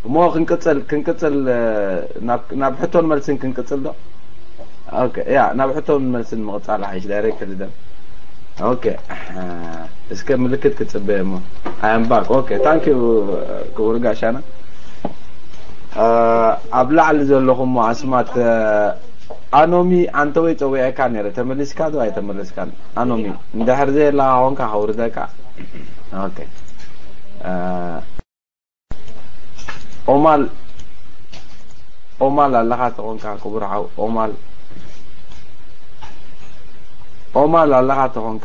እሞ ክንቅጽል ክንቅጽል ናብ ናብ ሕቶን መልስን ክንቅጽል ዶ? ኦኬ ያ ናብ ሕቶን መልስን ምቕጻል ሓይሽ ዳይሬክት ደም። ኦኬ እስከ ምልክት ክጽበየ እሞ። I am back. Okay, thank you ክቡር ጋሻና። ኣብ ላዕሊ ዘለኹም ኣስማት ኣኖሚ ኣንተ ወይ ጸዊዐካ ነረ ተመሊስካ ዶ ኣይተመለስካን? ኣኖሚ እንድሕር ዘየላ ሆንካ ከውርደካ። ኦኬ ኦማል ኦማል ኣለኻ ተኾንካ ክቡር ሓው ኦማል ኦማል ኣለኻ ተኾንካ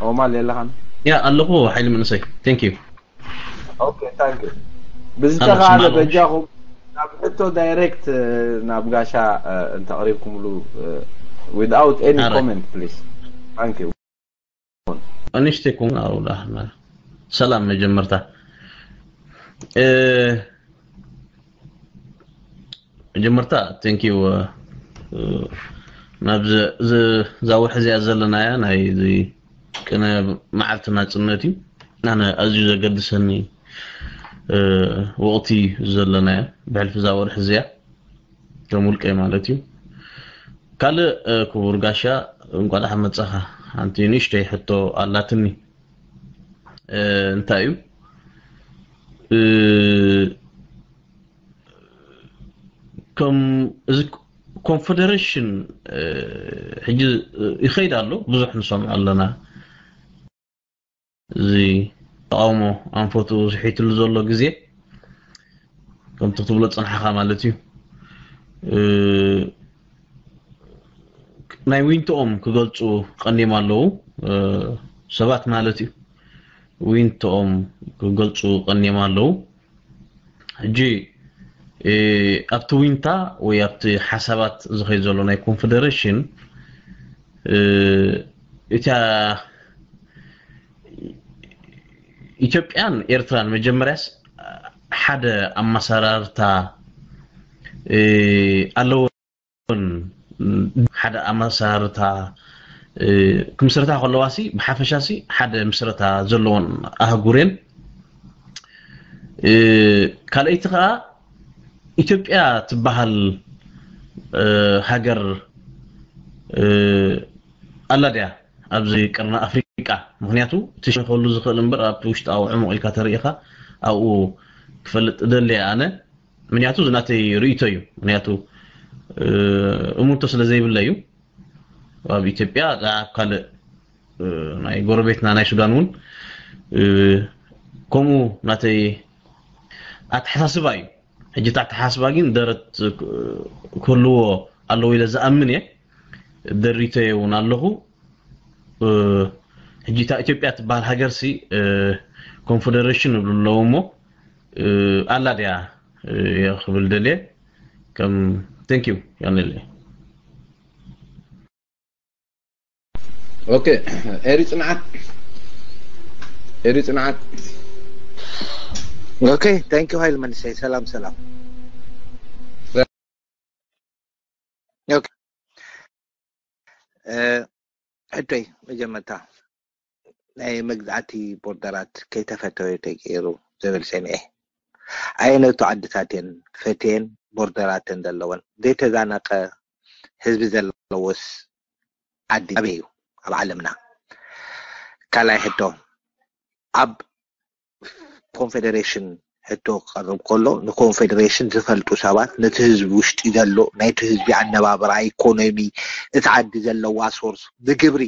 ኦማል የለኻን። ያ ኣለኹ ሓይሊ መንእሰይ። Thank you. Okay, thank you. ብዝተኻለ በጃኹም ናብ ሕቶ ዳይሬክት ናብ ጋሻ እንተቕሪብኩምሉ without any comment please. Thank you. ኣንሽተይ ኮን ኣውላ ሰላም መጀመርታ መጀመርታ thank you ናብ ዛውሕ እዚኣ ዘለናያ ናይ ቅነ መዓልቲ ናጽነት እዩ ኣነ ኣዝዩ ዘገድሰኒ ወቕቲ ዘለናያ ብሕልፊ ዛወርሕ እዚኣ ከም ውልቀይ ማለት እዩ። ካልእ ክቡር ጋሻ እንቋዕ ደሓን መጻኻ። ሓንቲ ንእሽተይ ሕቶ ኣላትኒ። እንታይ እዩ ከም እዚ ኮንፈደሬሽን ሕጂ ይኸይድ ኣሎ፣ ብዙሕ ንሰምዖ ኣለና። እዚ ተቃውሞ ኣንፈቱ ዝሒትሉ ዘሎ ግዜ ከምቲ ክትብሎ ዝጸናሕካ ማለት እዩ። ናይ ዊንቶኦም ክገልጹ ቀኒም ኣለዉ ሰባት ማለት እዩ። ዊንቶኦም ክገልጹ ቀኒም ኣለዉ። ሕጂ ኣብቲ ዊንታ ወይ ኣብቲ ሓሳባት ዝኸይ ዘሎ ናይ ኮንፈደሬሽን እታ ኢትዮጵያን ኤርትራን መጀመርያስ ሓደ ኣመሰራርታ ኣለወን። ሓደ ኣመሰራርታ ክምስረታ ከለዋሲ ብሓፈሻሲ ሓደ ምስረታ ዘለወን ኣህጉር እየን። ካልኣይቲ ከዓ ኢትዮጵያ ትበሃል ሃገር ኣላ ድያ ኣብዚ ቀርኒ ኣፍሪቃ? ምክንያቱ እቲ ሽም ክህሉ ዝኽእል እምበር ኣብቲ ውሽጣዊ ዕሙቕ ኢልካ ተሪኢኻ ኣብኡ ክፈልጥ እደሊ እየ ኣነ። ምክንያቱ እዚ ናተይ ርእይቶ እዩ። ምክንያቱ እሙንቶ ስለ ዘይብለ እዩ። ኣብ ኢትዮጵያ ኣብ ካልእ ናይ ጎረቤትና ናይ ሱዳን እውን ከምኡ ናተይ ኣተሓሳስባ እዩ። ሕጂ እቲ ኣተሓሳስባ ግን ደረት ክህልዎ ኣለዎ ኢለ ዝኣምን እየ። ደሪተዮ እውን ኣለኹ። ሕጂ እታ ኢትዮጵያ ትበሃል ሃገርሲ ኮንፈደሬሽን ይብሉ ኣለዉ እሞ ኣላ ድያ እየ ክብል ደልየ። ከም thank you ያንልየ። ኦኬ ኤሪ ጽንዓት ኤሪ ጽንዓት ኦኬ thank you ሃይል መንሰይ ሰላም ሰላም። ኦኬ ሕቶይ መጀመርታ ናይ መግዛእቲ ቦርደራት ከይተፈተወ ተገይሩ ዝብል ሰሚዐ። ኣየነቱ ዓድታት እየን ፈትየን ቦርደራተን ዘለወን? ዘይተዛነቐ ህዝቢ ዘለዎስ ዓዲ ኣበይ እዩ ኣብ ዓለምና? ካልኣይ ሕቶ ኣብ ኮንፌዴሬሽን ሕቶ ክቐርብ ከሎ ንኮንፌዴሬሽን ዝፈልጡ ሰባት ነቲ ህዝቢ ውሽጢ ዘሎ ናይቲ ህዝቢ ኣነባብራ ኢኮኖሚ እቲ ዓዲ ዘለዋ ሶርስ ብግብሪ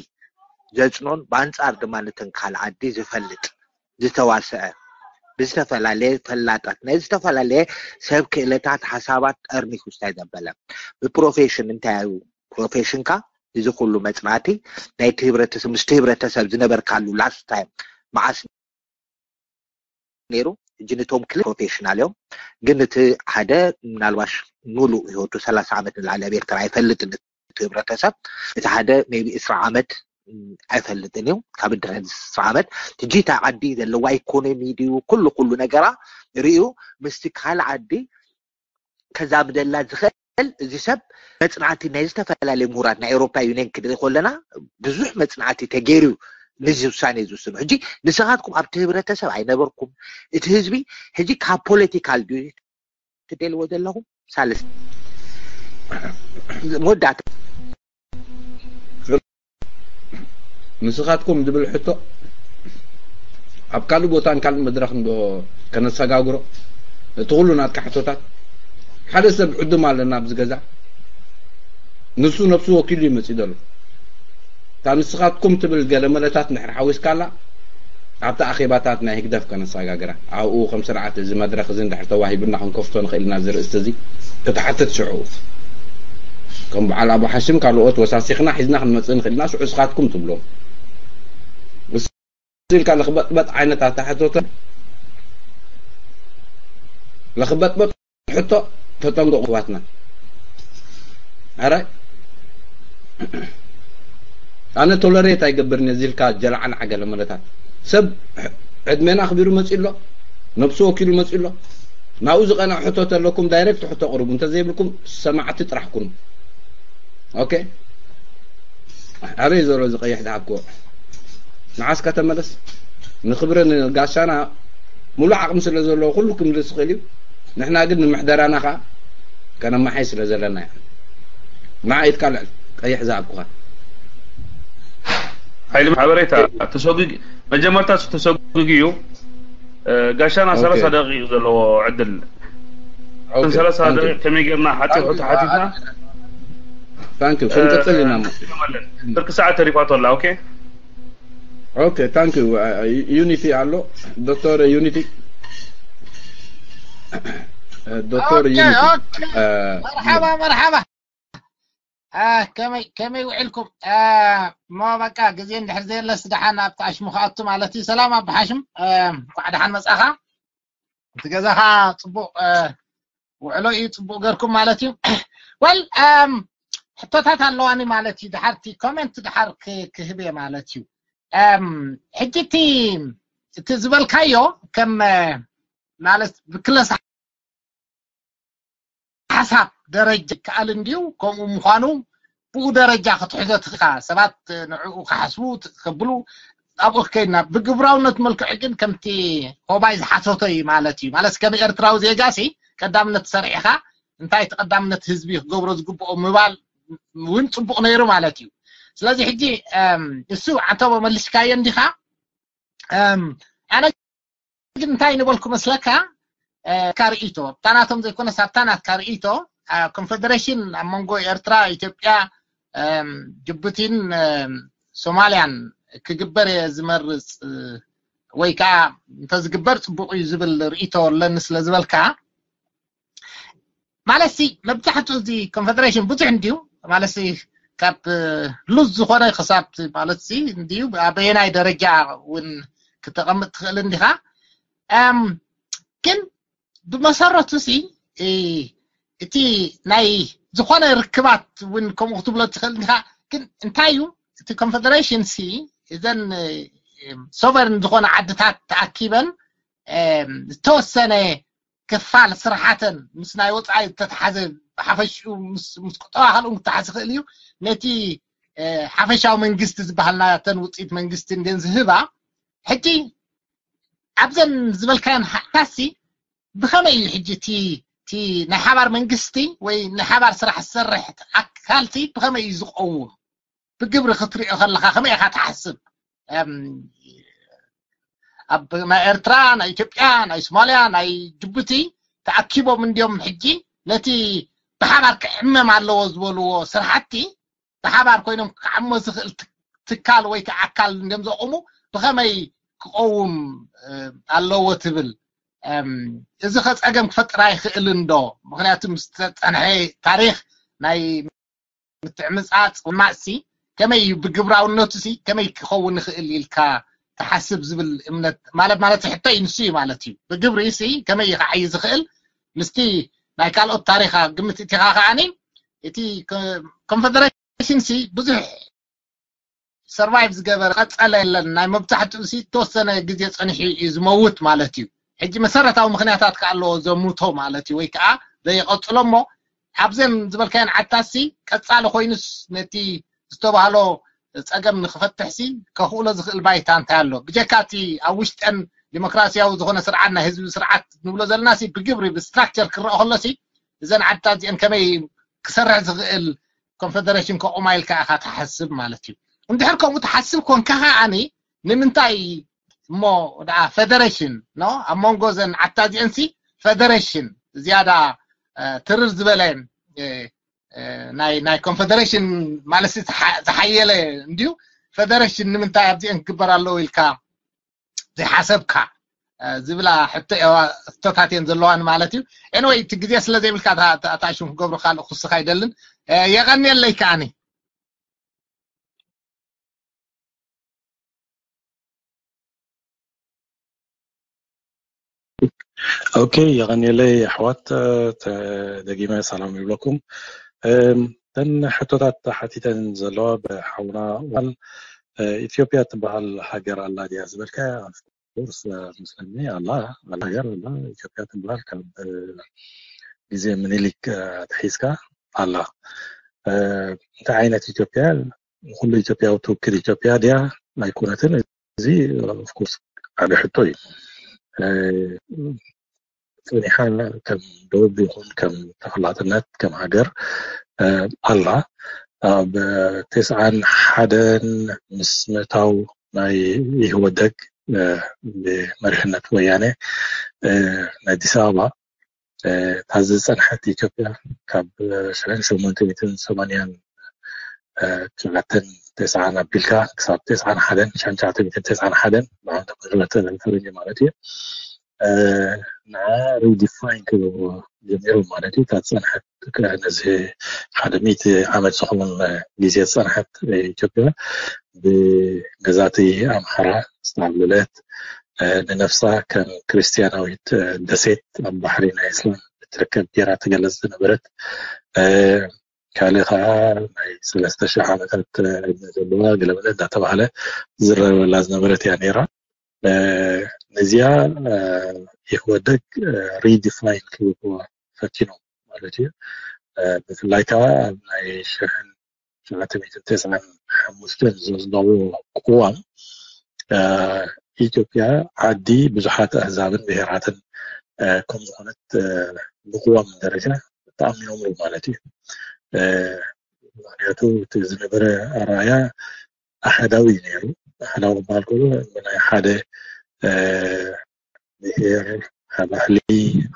ዘጽኖን ብኣንጻር ድማ ነተን ካልእ ዓዲ ዝፈልጥ ዝተዋስአ ብዝተፈላለየ ፈላጣት ናይ ዝተፈላለየ ሰብ ክእለታት ሓሳባት ጠርኒፉ ስታይ ዘበለ ብፕሮፌሽን እንታይ እዩ ፕሮፌሽንካ እዚ ኩሉ መጽናዕቲ ናይቲ ህብረተሰብ ምስቲ ህብረተሰብ ዝነበርካሉ ላስት ታይም መዓስ ነይሩ? ሕጂ ንቶም ክልተ ፕሮፌሽናል እዮም፣ ግን እቲ ሓደ ምናልባሽ ሙሉእ ህይወቱ ሰላሳ ዓመት ንላዕሊ ኣብ ኤርትራ ኣይፈልጥን እቲ ህብረተሰብ፣ እቲ ሓደ ሜቢ ዕስራ ዓመት ኣይፈልጥን እዩ ካብ ድሕሪ ዕስራ ዓመት ሕጂ እታ ዓዲ ዘለዋ ኢኮኖሚ ድዩ ኩሉ ኩሉ ነገራ ርእዩ ምስቲ ካልእ ዓዲ ከዛምደላ ዝኽእል እዚ ሰብ መጽናዕቲ ናይ ዝተፈላለዩ ምሁራት ናይ ኤውሮፓ ዩኒየን ክንርኢ ከለና ብዙሕ መጽናዕቲ ተገይሩ ነዚ ውሳኔ ዝውስኑ ሕጂ ንስኻትኩም ኣብቲ ህብረተሰብ ኣይነበርኩም እቲ ህዝቢ ሕጂ ካብ ፖለቲካል ድዩ ትደልዎ ዘለኹም ሳልስ መወዳእታ ንስኻትኩም ዝብል ሕቶ ኣብ ካልእ ቦታን ካልእ መድረኽን ዶ ከነሰጋግሮ? እቲ ኩሉ ናትካ ሕቶታት ሓደ ሰብ ዕዱም ኣለና ኣብዚ ገዛ ንሱ ነብሱ ወኪሉ ይመፅእ ዘሎ እታ ንስኻትኩም ትብል ገለ መለታት እንድሕር ሓዊስካላ ኣብቲ ኣኼባታት ናይ ህግደፍ ከነሰጋግራ ኣብኡ ከም ስርዓት እዚ መድረኽ እዚ እንድሕር ተዋሂቡና ክንከፍቶ ንኽእል ኢና እዚ ርእስቲ እዚ ክትሓትት ሽዑ ከም በዓል ኣቡ ሓሽም ካልኦት ወሳሲኽና ሒዝና ክንመፅእ ንኽእል ኢና ሽዑ ስኻትኩም ትብሎም ኢልካ ለኽበጥበጥ ዓይነት ኣተሓቶተ ለኽበጥበጥ ሕቶ ተጠንቀቑ ኣሕዋትና ኣራይ ኣነ ቶለሬት ኣይገብርን እየ ዝልካ ጀላዓን ዓገለ መለታት ሰብ ዕድሜና ኣኽቢሩ መፂ ኣሎ ነብሱ ወኪሉ መፂ ኣሎ ናብኡ ዝቐንዐ ሕቶ ተለኩም ዳይሬክት ሕቶ ቅርቡ እንተዘይብልኩም ሰማዕቲ ጥራሕ ኩኑ ኦኬ ኣበይ ዘሎ ዝቀይሕ ዝሃብክዎ ንዓስ ከተመለስ ንክብርን ጋሻና ሙሉእ ዓቕሚ ስለ ዘለዎ ኩሉ ክምልስ ይኽእል እዩ ንሕና ግን ንምሕደራና ከዓ ከነማሓይ ስለ ዘለና እያ ንዓ ኢድካ ልዕል ቀይሕ ዝሃብኩኻ ሓይሊ ሓበሬታ ተሰጉግ መጀመርታ ተሰጉግ እዩ ጋሻና ሰላሳ ደቂቕ እዩ ዘለዎ ዕድል ሰላሳ ደቂቕ ከመይ ጌርና ሓፂር ሕቶ ሓቲትና ታንክ ዩ ክንቅፅል ኢና ብርቂ ሰዓት ተሪፋቶ ኣላ ኦኬ ኦኬ ታንክ ዩ ዩኒቲ ኣሎ ዶክተር ዩኒቲ ዶክተር ዩኒቲ መርሓባ መርሓባ ከመይ ከመይ ውዕልኩም እሞ በቃ ግዜ እንድሕር ዘየለስ ደሓን ኣብቲ ኣሽሙ ክኣቱ ማለት እዩ ሰላም ኣበሓሽም እንኳዕ ደሓን መፃኻ እቲ ገዛኻ ፅቡቅ ውዕሎ እዩ ፅቡቅ ገርኩም ማለት እዩ ወል ሕቶታት ኣለዋኒ ማለት እዩ ድሓር እቲ ኮሜንት ድሓር ክህብ እየ ማለት እዩ ሕጂ እቲ እቲ ዝበልካዮ ከም ማለት ብክለስ ሓሳብ ደረጃ ይከኣል እንድዩ ከምኡ ምዃኑ ብኡ ደረጃ ክትሕዞ ትኽእልካ ሰባት ንዕኡ ክሓስቡ ከብሉ ኣብኡ ከይድና ብግብራውነት መልክዑ ግን ከምቲ ሆባይ ዝሓተቶ እዩ ማለት እዩ ማለት ከም ኤርትራዊ ዜጋ ሲ ቀዳምነት ሰሪዕኻ እንታይ እቲ ቀዳምነት ህዝቢ ክገብሮ ዝግብኦ ምባል እውን ፅቡቅ ነይሩ ማለት እዩ ስለዚ ሕጂ እሱ ዓንተቦ መሊስካዮ እንዲኻ ኣነ ግን እንታይ ንበልኩ መስለካ ካ ርእይቶ ኣብታ ናቶም ዘይኮነስ ኣብታ ናትካ ርእይቶ ኮንፌደሬሽን ኣብ መንጎ ኤርትራ ኢትዮጵያ ጅቡቲን ሶማልያን ክግበር እየ ዝመርፅ ወይ ከዓ እንተዝግበር ፅቡቅ እዩ ዝብል ርእይቶ ኣለኒ ስለ ዝበልካ ማለት ሲ መብዛሕትኡ እዚ ኮንፌደሬሽን ብዙሕ እንድዩ ማለት ሲ ካብ ሉዝ ዝኾነ ክሳብ ማለት ሲ እንድዩ ኣበየናይ ደረጃ እውን ክተቐምጥ ትኽእል እንዲኻ ግን ብመሰረቱ ሲ እቲ ናይ ዝኾነ ርክባት እውን ከምኡ ክትብሎ ትኽእል እንዲኻ ግን እንታይ እዩ እቲ ኮንፌደሬሽን ሲ እዘን ሶቨርን ዝኾነ ዓድታት ተኣኪበን ዝተወሰነ ክፋል ስራሓተን ምስ ናይ ወፃኢ ዝተተሓዘ ብሓፈሽኡ ምስ ቁጠባ ካልኡ ክተሓዝ ይኽእል እዩ ነቲ ሓፈሻዊ መንግስቲ ዝበሃል ናተን ውፅኢት መንግስቲ እንድን ዝህባ ሕጂ ኣብዘን ዝበልካዮን ሓታሲ ብኸመይ እዩ ሕጂ እቲ ናይ ሓባር መንግስቲ ወይ ናይ ሓባር ስራሕ ዝሰርሕ ኣካልቲ ብኸመይ እዩ ዝቀውም ብግብሪ ክትሪኦ ከለካ ከመይ ኢካ ትሓስብ ኣብ ናይ ኤርትራ ናይ ኢትዮጵያ ናይ ሶማልያ ናይ ጅቡቲ ተኣኪቦም እንዲዮም ሕጂ ነቲ ብሓባር ክዕመም ኣለዎ ዝበልዎ ስራሕቲ ብሓባር ኮይኖም ክዓሞ ዝኽእል ትካል ወይ ከዓ ኣካል እንዲዮም ዘቑሙ ብኸመይ ክቀውም ኣለዎ ትብል እዚ ከፀገም ክፈጥር ኣይኽእልን ዶ ምክንያቱ ዝተፀንሐ ታሪክ ናይ ምትዕምፃፅ ማእሲ ከመይ እዩ ብግብራውነቱ ሲ ከመይ ክኸውን ይኽእል ኢልካ ትሓስብ ዝብል እምነት ማለት ማለት ሕቶ እዩ ንሱ እዩ ማለት እዩ ብግብሪ ሲ ከመይ እዩ ክዓይ ዝኽእል ምስቲ ናይ ካልኦት ታሪኻ ግምት እቲኻ ከዓኒ እቲ ኮንፈደሬሽን ሲ ብዙሕ ሰርቫይቭ ዝገበረ ቀፀለ የለን ናይ መብዛሕትኡ ሲ ተወሰነ ግዜ ፀኒሑ እዩ ዝመውት ማለት እዩ ሕጂ መሰረታዊ ምክንያታት ከኣለዎ ዘሙቶ ማለት እዩ ወይ ከዓ ዘይቀፅሎ እሞ ኣብዘን ዝበልካየን ዓድታት ሲ ቀፃሊ ኮይኑስ ነቲ ዝተባህሎ ፀገም ንክፈትሕ ሲ ከኽእሎ ዝኽእል ባይታ እንታይ ኣሎ ብጀካ እቲ ኣብ ውሽጠን ዲሞክራሲያዊ ዝኾነ ስርዓት፣ ናይ ህዝቢ ስርዓት ንብሎ ዘለና ሲ ብግብሪ ብስትራክቸር ክረአ ከሎ ሲ እዘን ዓድታት እዚአን ከመይ ክሰርሕ ዝኽእል ኮንፌደሬሽን ከቑማ ኢልካ ኢኻ ትሓስብ ማለት እዩ። እንድሕር ከምኡ ትሓስብ ኮንካ ከዓኒ ንምንታይ እሞ ደኣ ፌደሬሽን ኖ ኣብ መንጎ እዘን ዓድታት እዚአን ሲ ፌደሬሽን ዝያዳ ትርር ዝበለ ናይ ናይ ኮንፌደሬሽን ማለት ዝሓየለ እንዲዩ። ፌደሬሽን ንምንታይ ኣብዚአን ክግበር ኣለዎ ኢልካ ዘይሓሰብካ ዝብላ ሕቶታት እየን ዘለዋኒ ማለት እዩ። ኤንወይ እቲ ግዜ ስለ ዘይብልካ ታሽም ክገብሩ ካልእ ክስኻ ኣይደልን። የቐንየለይ ከዓኒ። ኦኬ፣ የቐንየለይ ኣሕዋት፣ ደጊመ ሰላም ይብለኩም። እተን ሕቶታት ተሓቲተን ዘለዋ ብሓውና ዋል ኢትዮጵያ ትበሃል ሃገር ኣላ ድያ ዝበልካ፣ ኦፍኮርስ መስለኒ ኣላ፣ ኣላ ሃገር ኣላ ኢትዮጵያ ትበሃል ካብ ግዜ ምኒልክ ኣትሒዝካ ኣላ። እንታይ ዓይነት ኢትዮጵያ? ንኩሉ ኢትዮጵያዊ ትውክል ኢትዮጵያ ድያ ኣይኮነትን? እዚ ኦፍኮርስ ዓቢ ሕቶ እዩ። ጸኒሓ ከም ደቡብ ይኹን ከም ተፈላጥነት ከም ሃገር ኣላ። ኣብ ተስዓን ሓደን ምስ ምእታው ናይ ኢህወደግ ብመሪሕነት ወያነ ናይ ኣዲስ ኣበባ እታ ዝጸንሐት ኢትዮጵያ ካብ ሽሕን ሸሞንተ ሚእትን ሰማንያን ትሽዓተን ተስዓን ኣቢልካ ክሳብ ተስዓን ሓደን ሽሕን ትሽዓተ ሚእትን ተስዓን ሓደን ብዓመተ ምህረት ፈረንጂ ማለት እዩ። ንዓ ሪዲፋይን ክገብሮ ጀሚሩ ማለት እዩ። እታ ዝጸንሐት ነዚ ሓደ ሚእቲ ዓመት ዝኸውን ግዜ ዝጸንሐት ኢትዮጵያ ብገዛእቲ ኣምሓራ ዝተዓብለለት ንነፍሳ ከም ክርስትያናዊት ደሴት ኣብ ባሕሪ ናይ እስላም እትርከብ ጌራ ትገለጽ ዝነበረት ካልእ ከዓ ናይ ሰለስተ ሽሕ ዓመታት ዕድመ ዘለዋ ገለመለ እንዳተባሃለ ዝረበላ ዝነበረት እያ ነይራ። ነዚኣ ኢህወደግ ሪዲፋይን ክብልዋ ፈቲኖም ማለት እዩ። ብፍላይ ከዓ ኣብ ናይ ሽሕን ሸውዓተ ሚእትን ተስዓን ሓሙሽተን ዘዝዳዎ ቅዋም ኢትዮጵያ ዓዲ ብዙሓት ኣህዛብን ብሄራትን ከም ዝኾነት ብቅዋም ደረጃ ተኣሚኖምሉ ማለት እዩ። ምክንያቱ እቲ ዝነበረ ኣረኣያ ኣሓዳዊ እዩ ነይሩ። ኣሓዳዊ ክበሃል ከሎ ብናይ ሓደ ብሄር፣ ባህሊ፣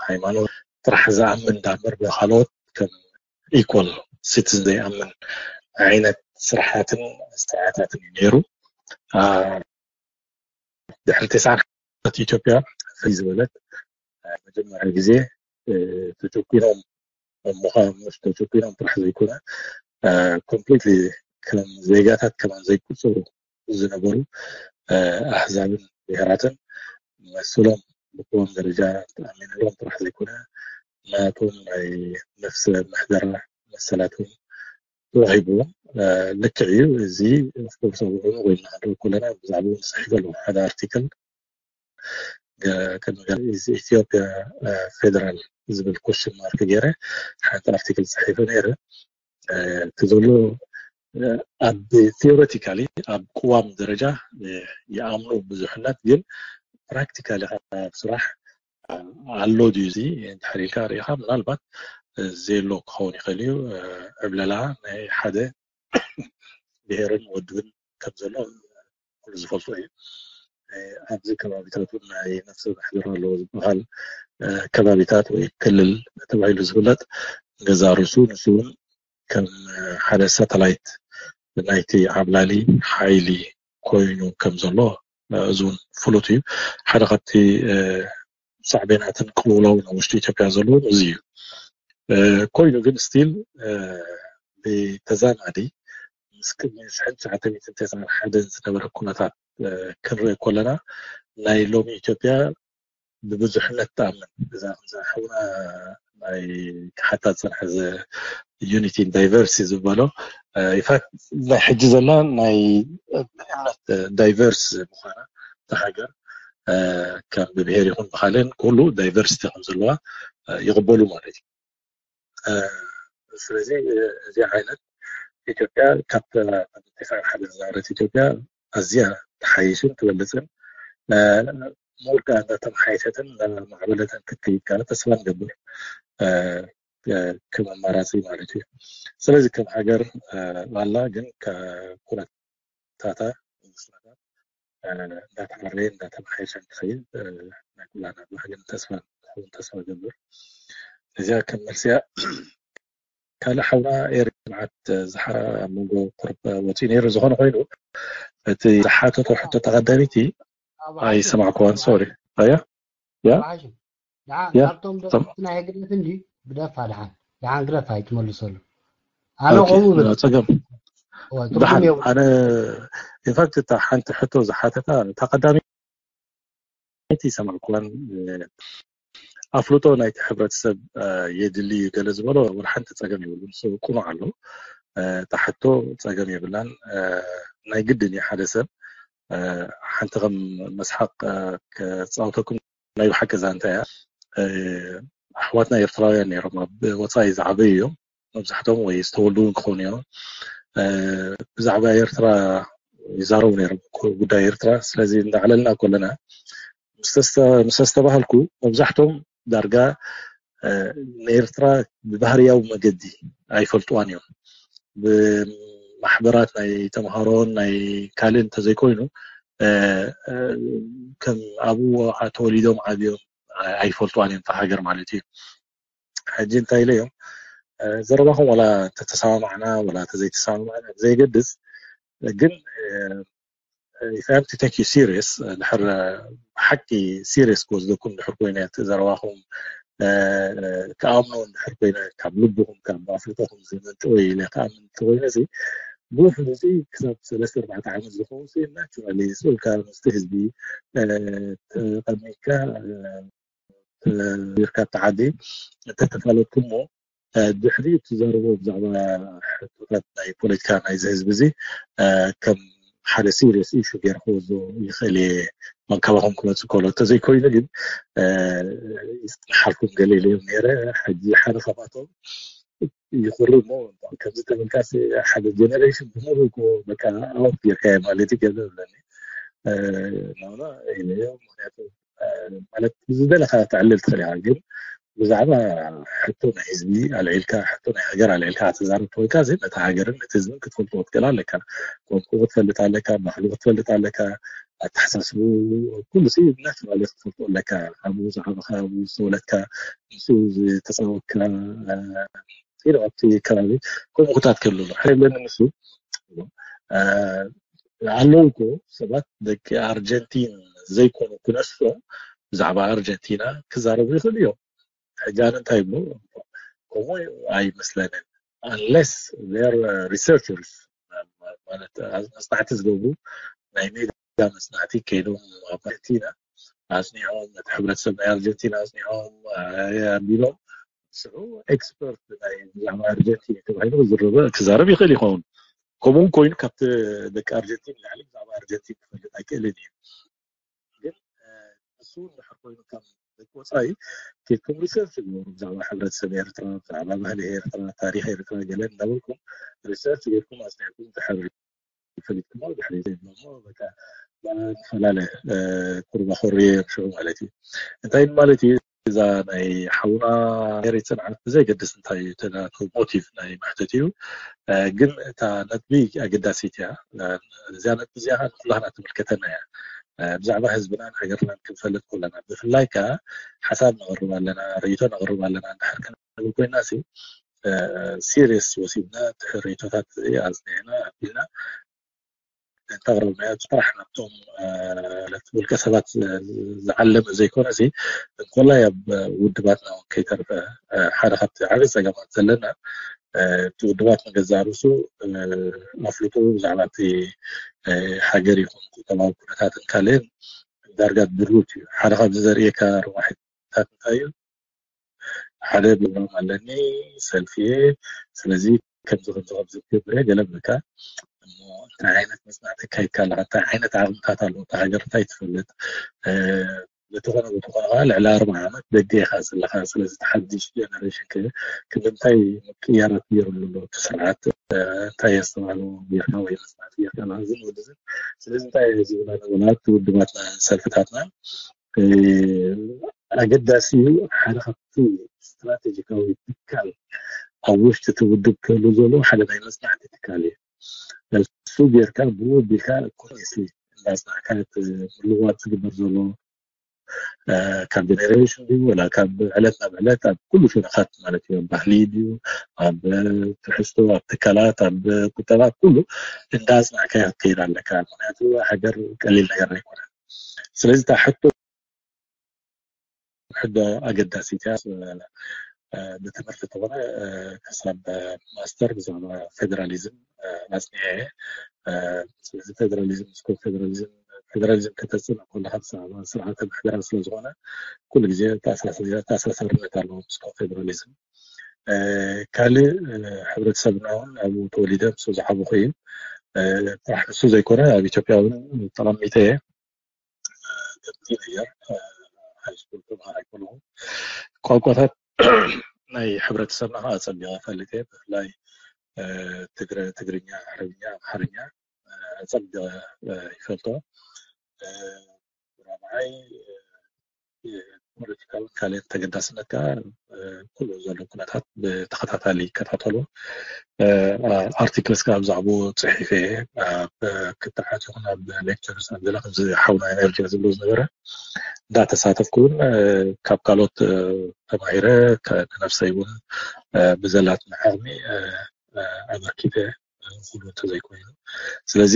ሃይማኖት ጥራሕ ዝኣምን እንዳምበር ብካልኦት ከም ኢኳል ሲቲዝን ዘይኣምን ዓይነት ስርሓትን ስርዓታትን እዩ ነይሩ። ድሕሪ ተስዓን ኢትዮጵያ ፍይ ዝበለት መጀመርያ ግዜ ተጨቁኖም ምዃን ምስ ተጨቁኖም ጥራሕ ዘይኮነ ኮምፕሊትሊ ከም ዜጋታት ከማን ዘይቁፀሩ ዝነበሩ ኣህዛብን ብሄራትን መሰሎም ብቅዋም ደረጃ ተኣሚንሎም ጥራሕ ዘይኮነ ናቶም ናይ ነፍሰ ምሕደራ መሰላት እውን ተዋሂብዎም። ልክዕ እዩ። እዚ ኦፍኮርስ ኣብ ውዕሉ ኮይና ክንርኢ ከለና ብዛዕባኡ ንፅሕፍ ኣለዎ ሓደ ኣርቲክል ቅድሚ ኢትዮጵያ ፌደራል ዝብል ኮሽን ማርክ ገይረ ሓንቲ ኣርቲክል ፅሒፈ ነይረ። እቲ ዘሎ ኣብ ቴዎሬቲካሊ ኣብ ቅዋም ደረጃ ይኣምኑ ብዙሕነት፣ ግን ፕራክቲካሊ ኣብ ስራሕ ኣሎ ድዩ እዚ እንድሕር ኢልካ ርኢኻ ምናልባት ዘየሎ ክኸውን ይኽእል እዩ። ዕብለላ ናይ ሓደ ብሄርን ወድብን ከም ዘሎ ኩሉ ዝፈልጦ እዩ። ኣብዚ ከባቢታት እውን ናይ ነፍሰ ምሕደራ ኣለዎ ዝበሃል ከባቢታት ወይ ክልል ተባሂሉ ዝፍለጥ ገዛ ርእሱ ንሱ እውን ከም ሓደ ሳተላይት ናይቲ ዓብላሊ ሓይሊ ኮይኑ ከም ዘሎ እዚ እውን ፍሉጥ እዩ። ሓደ ካብቲ ሳዕቤናትን ቅልውላውን ኣብ ውሽጢ ኢትዮጵያ ዘለውን እዚ እዩ። ኮይኑ ግን ስቲል ብተዛማዲ ምስ ቅድሚ ሽሕን ትሽዓተ ሚእትን ተስዓን ሓደን ዝነበረ ኩነታት ክንርኢ ከለና ናይ ሎሚ ኢትዮጵያ ብብዙሕነት ትኣምን እዛ ከምዛ ሓውና ናይ ክሓታ ዝፀንሐ ዩኒቲ ዳይቨርሲቲ ዝበሎ ኢንፋክት ናይ ሕጂ ዘላ ናይ ብእምነት ዳይቨርስ ምዃና እታ ሃገር ከም ብብሄር ይኹን ብካልእን ኩሉ ዳይቨርሲቲ ከም ዘለዋ ይቕበሉ ማለት እዩ። ስለዚ እዚ ዓይነት ኢትዮጵያ ካብ ተስዓን ሓደን ዝነበረት ኢትዮጵያ ኣዝያ ተሓይሽን ትበልፅን ሞር ከኣ እንዳተመሓየሸትን እንዳማዕበለትን ክትከይድ ከኣ ተስፋ ንገብር። ከም ኣማራፂ ማለት እዩ። ስለዚ ከም ሃገር ኣላ፣ ግን ኩነታታ እንዳተዓረየ እንዳተመሓየሸ ንክኸይድ ናይ ኩላና ባህግን ተስፋን ክኸውን ተስፋ ገብር። እዚኣ ከም መልሲያ። ካልእ ሓውና ኤሪ መዓት ዝሓ ኣብ መንጎ ቁርብ ወፂኡ ነይሩ። ዝኾነ ኮይኑ እቲ ዝሓተቶ ሕቶ ተቐዳሚቲ ኣይሰማዕኩዋን። ሶሪ። ኣያ ያ ሓሽም ደሓን ያ ካብቶም ደረፍቲ ናይ ህግደፍ እንዲ ግደፋ፣ ደሓን ደሓን ግደፋ ኣይትመልሰሉ። ኣነ ኦኬ፣ ከምኡ ብል ጸገም እወ፣ ትርጉም ደሓን የብሉ። ኣነ ኢንፋክት እታ ሓንቲ ሕቶ ዝሓተታ እታ ቀዳመይቲ ይሰማዕኩዋን። ኣፍልጦ ናይቲ ሕብረተሰብ የድሊ እዩ ገለ ዝበሎ ወላ ሓንቲ ጸገም የብሉን። ንሱ ቅኑዕ ኣሎ። እታ ሕቶ ጸገም የብላን። ናይ ግድን እዩ ሓደ ሰብ ሓንቲ ከም መስሓቕ ክጻወተኩም ናይ ብሓቂ እዛ እንታይ እያ። ኣሕዋትና ኤርትራውያን ነይሮም ኣብ ወፃኢ ዝዓበዩ እዮም። መብዛሕቶም ወይ ዝተወልዱ እውን ክኾኑ እዮም። ብዛዕባ ኤርትራ ይዛረቡ ነይሮም፣ ጉዳይ ኤርትራ። ስለዚ እንዳዕለልና ከለና ምስ ኣስተባሃልኩ መብዛሕቶም ዳርጋ ንኤርትራ ብባህርያዊ መገዲ ኣይፈልጥዋን እዮም። ብማሕበራት ናይ ተምሃሮን ናይ ካልእ እንተዘይኮይኑ ከም ኣብኡ ተወሊዶም ዓብዮም ኣይፈልጥዋን እዮም እታ ሃገር ማለት እዩ። ሕጂ እንታይ ኢለ እዮም ዘረባኹም ዋላ ተተሰማማዕና ዋላ ተዘይተሰማማዕና ዘይገድስ፣ ግን if I am to take you serious፣ ድሕር ብሓቂ serious ክወስደኩም ድሕር ኮይነ እቲ ዘረባኹም ክኣምኖ ድሕር ኮይነ ካብ ልብኹም ካብ ኣፍልጦኹም ዝመንጨወ ኢለ ክኣምን እንተኮይነ ሲ ብዙሕ እዚ ክሳብ ሰለስተ ኣርባዕተ ዓመት ዝኸውን ሲ ናቹራሊ ስኡልካ ምስቲ ህዝቢ ተቐሚጥካ ቢርካ ተዓዲ እንተተፋለጥኩሞ ድሕሪ ትዛረቦ ብዛዕባ ሕቶታት ናይ ፖለቲካ ናይዚ ህዝቢ እዚ ከም ሓደ serious issue ገይረ ክወስዶ ይኽእል እየ። መንከባኹም ክመፅእ ከሎ እንተዘይኮይኑ ግን ይፅንሓልኩም ገለ ኢለዮም ነይረ። ሕጂ ሓደ ካብኣቶም ይኹሪ እሞ ከምዚ ተበልካሲ ሓደ generation ብምሉኡ እኮ በቃ out ጌርካዮ ማለት እዩ ገለ ብለኒ ናውና ኢለዮ። ምክንያቱ ማለት ዝደለካ ተዕልል ትኽእል ኢኻ፣ ግን ብዛዕባ ሕቶ ናይ ህዝቢ ኣልዒልካ ሕቶ ናይ ሃገር ኣልዒልካ ክትዛረብ ተኮይንካ እዚ ነቲ ሃገርን ነቲ ህዝብን ክትፈልጥዎ ትኽእል ኣለካ። ቋንቋ ክትፈልጥ ኣለካ፣ ባህሉ ክትፈልጥ ኣለካ፣ ኣተሓሳስቡ ኩሉ ሲ ናቹራሊ ክትፈልጦ ኣለካ። ካብኡ ዝዓበኻ፣ ኣብኡ ዝተወለድካ፣ ምስኡ ዝተፃወትካ ኢሉ ኣብቲ ከባቢ ከምኡ ኩታት ከሎ ኣሎ ሕር የብለኒ ንሱ ኣለዉ እኮ ሰባት ደቂ ኣርጀንቲን ዘይኮኑ ክነሶም ብዛዕባ ኣርጀንቲና ክዛረቡ ይኽእሉ እዮም። ሕጂ ኣነ እንታይ ይብሉ ከምኡ ኣይመስለንን unless they're researchers ማለት መፅናዕቲ ዝገብሩ ናይ ሜዳ መፅናዕቲ ከይዶም ኣብ ኣርጀንቲና ኣፅኒዖም ነቲ ሕብረተሰብ ናይ ኣርጀንቲና ኣፅኒዖም ኣቢሎም ስዑ ኤክስፐርት ናይ ብዛዕባ ኣርጀንቲን ተባሂሉ ክዝረበ ክዛረብ ይኽእል ይኸውን። ከምኡ እውን ኮይኑ ካብቲ ደቂ ኣርጀንቲን ላዕሊ ብዛዕባ ኣርጀንቲን ክፈልጥ ኣይክእልን እዩ። ግን ንሱ እውን ድሕር ኮይኑ ካብ ደቂ ወፃኢ ኬድኩም ሪሰርች ግበሩ ብዛዕባ ሕብረተሰብ ኤርትራ ብዛዕባ ባህሊ ኤርትራ ታሪክ ኤርትራ ገለ እንዳበልኩም ሪሰርች ጌርኩም ኣፅኒዕኩም ድሕር ፈሊጥኩሞ ድሕሪ ዘይብሎ እሞ በቃ ንፈላለ ኩርባ ኮሪ ሽዑ ማለት እዩ። እንታይ ማለት እዩ እዛ ናይ ሓውና ኤሪ ፅንዓት ብዘይ ገድስ እንታይ እዩ እቲ ናቱ ሞቲቭ ናይ መሕተት እዩ። ግን እታ ነጥቢ ኣገዳሲት እያ። እዚኣ ነጥቢ እዚኣ ከዓ ንኩላህና ትምልከተና እያ። ብዛዕባ ህዝብናን ሃገርናን ክንፈልጥ ከለና ብፍላይ ከዓ ሓሳብ ነቕርብ ኣለና፣ ርእይቶ ነቕርብ ኣለና እንድሕር ክንብል ኮይና ሲ ሲሪየስ ወሲድና እቲ ርእይቶታት እዚ ኣፅኒዕና ኣቢልና እንተቕረብናዮ ጥራሕ ናብቶም ውልቀ ሰባት ዝዓለመ ዘይኮነ ሲ እንኮላይ ኣብ ውድባትና እውን ከይተርፈ ሓደ ካብቲ ዓብዪ ፀገማት ዘለና እቲ ውድባት ንገዛእ ርእሱ ኣፍልጦ ብዛዕባ እቲ ሃገር ይኹን ቁጠባዊ ኩነታትን ካልእን ዳርጋ ድሩት እዩ። ሓደ ካብዚ ዘርእየካ ረዋሒታት እንታይ እዩ? ሓደ ፕሮግራም ኣለኒ ሰልፊ እየ። ስለዚ ከምዚ ከምዚ ከምዚ ክገብር እየ ገለ ብልካ እሞ እንታይ ዓይነት መፅናዕቲ ኣካይድካ ኣለካ? እንታይ ዓይነት ዓቕምታት ኣለዎ? እታ ሃገር እንታይ ትፈልጥ? በተኾነ በተኾነ ከዓ ልዕሊ ኣርብዓ ዓመት ደገ ኢኻ ዘለኻ። ስለዚ እቲ ሓድሽ ጀነሬሽን ክንዲ እንታይ ምቅያራት ገይሩ ኣሎ እቲ ስርዓት እንታይ የስተባህሉ ጌርካ ወይ መፅናዕቲ ጌርካ ናዝን ወድዝን ስለዚ እንታይ ዝብላ ነገራት ውድባትና ሰልፍታትና ኣገዳሲ እዩ። ሓደ ካብቲ ስትራቴጂካዊ ትካል ኣብ ውሽጢ እቲ ውድብ ክህሉ ዘሎ ሓደ ናይ መፅናዕቲ ትካል እዩ። እሱ ጌርካ ብኡ ቢልካ ኮንስሊ እንዳፅናዕካ ምልዋጥ ዝግበር ዘሎ ካብ ጀኔሬሽን ድዩ ወላ ካብ ዕለት ናብ ዕለት ኣብ ኩሉ ሸነኻት ማለት እዩ፣ ባህሊ ድዩ ኣብ ትሕዝቶ ኣብ ትካላት ኣብ ቁጠባ ኩሉ እንዳፅናዕካ ክትከይድ ኣለካ። ምክንያቱ ሃገር ቀሊል ነገር ኣይኮነ። ስለዚ እታ ሕቶ ሕዶ ኣገዳሲት እያ። ብትምህርቲ ተኾነ ክሳብ ማስተር ብዛዕባ ፌደራሊዝም ኣፅኒዐ እየ። ስለዚ ፌደራሊዝም ምስ ኮንፌደራሊዝም ፌደራሊዝም ከተፅንዕ ከለካ ብዛዕባ ስርዓተ ምሕደራ ስለዝኾነ ኩሉ ግዜ ተኣሳሳሪነት ኣለዎ ምስ ኮንፌደራሊዝም። ካልእ ሕብረተሰብና እውን ኣብኡ ተወሊደ ምስ ዝዓበኹ እዩ። ጥራሕ ንሱ ዘይኮነ ኣብ ኢትዮጵያ እውን ተቐሚጠ እየ። ቲነጀር ሃይስኩል ተምሃራይ ከለኹ ቋንቋታት ናይ ሕብረተሰብና ከዓ ኣፀቢቐ እፈልጥ እየ። ብፍላይ ትግረ ትግርኛ፣ ዓረብኛ፣ ኣምሓርኛ ኣፀቢቐ ይፈልጦ። ራብዓይ ፖለቲካዊ ካልኦት ተገዳስነት ከዓ ኩሉ ዘሎ ኩነታት ብተኸታታሊ ይከታተሎ። ኣርቲክልስ ከዓ ብዛዕባኡ ፅሒፈ እየ። ኣብ ክትዓት ይኹን ኣብ ሌክቸርስ ኣብ ገለ ከምዚ ሓውና ኤነርጂ ዝብሎ ዝነበረ እንዳተሳተፍኩ እውን ካብ ካልኦት ተማሂረ ንነብሰይ እውን ብዘላትኒ ዓቕሚ ኣበርኪተ ኩሉ እንተዘይኮይኑ። ስለዚ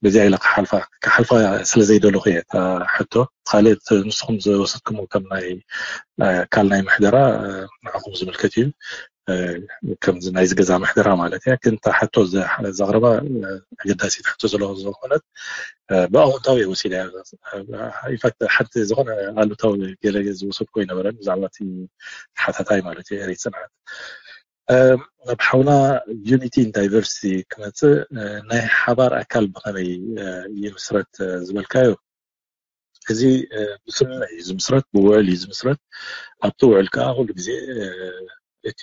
በዚኣ ኢለ ክሓልፋ ክሓልፋ ስለዘይደለኹ እየ እታ ሕቶ። ካልእ ንስኹም ዝወሰድኩሞ ከም ናይ ኣካል ናይ ምሕደራ ንዓኹም ዝምልከት እዩ። ከምዚ ናይዚ ገዛ ምሕደራ ማለት እያ። ግን እታ ሕቶ ዘቕረባ ኣገዳሲት ሕቶ ዘለዎ ዝኾነት ብኣወንታዊ እየ ወሲደ። ኢንፋክት ሓንቲ ዝኾነ ኣሉታዊ ገለ ዝወሰድኩ ኣይነበረን ብዛዕባ እቲ ተሓታታይ ማለት እዩ ኤሪት ፅንዓት። ናብ ሓውና ዩኒቲ ን ዳይቨርሲቲ ክመፅእ ናይ ሓባር ኣካል ብኸመይ ይምስረት ዝበልካዮ፣ እዚ ብስምምዕ እዩ ዝምስረት፣ ብውዕል እዩ ዝምስረት። ኣብቲ ውዕል ከዓ ኩሉ ግዜ እቲ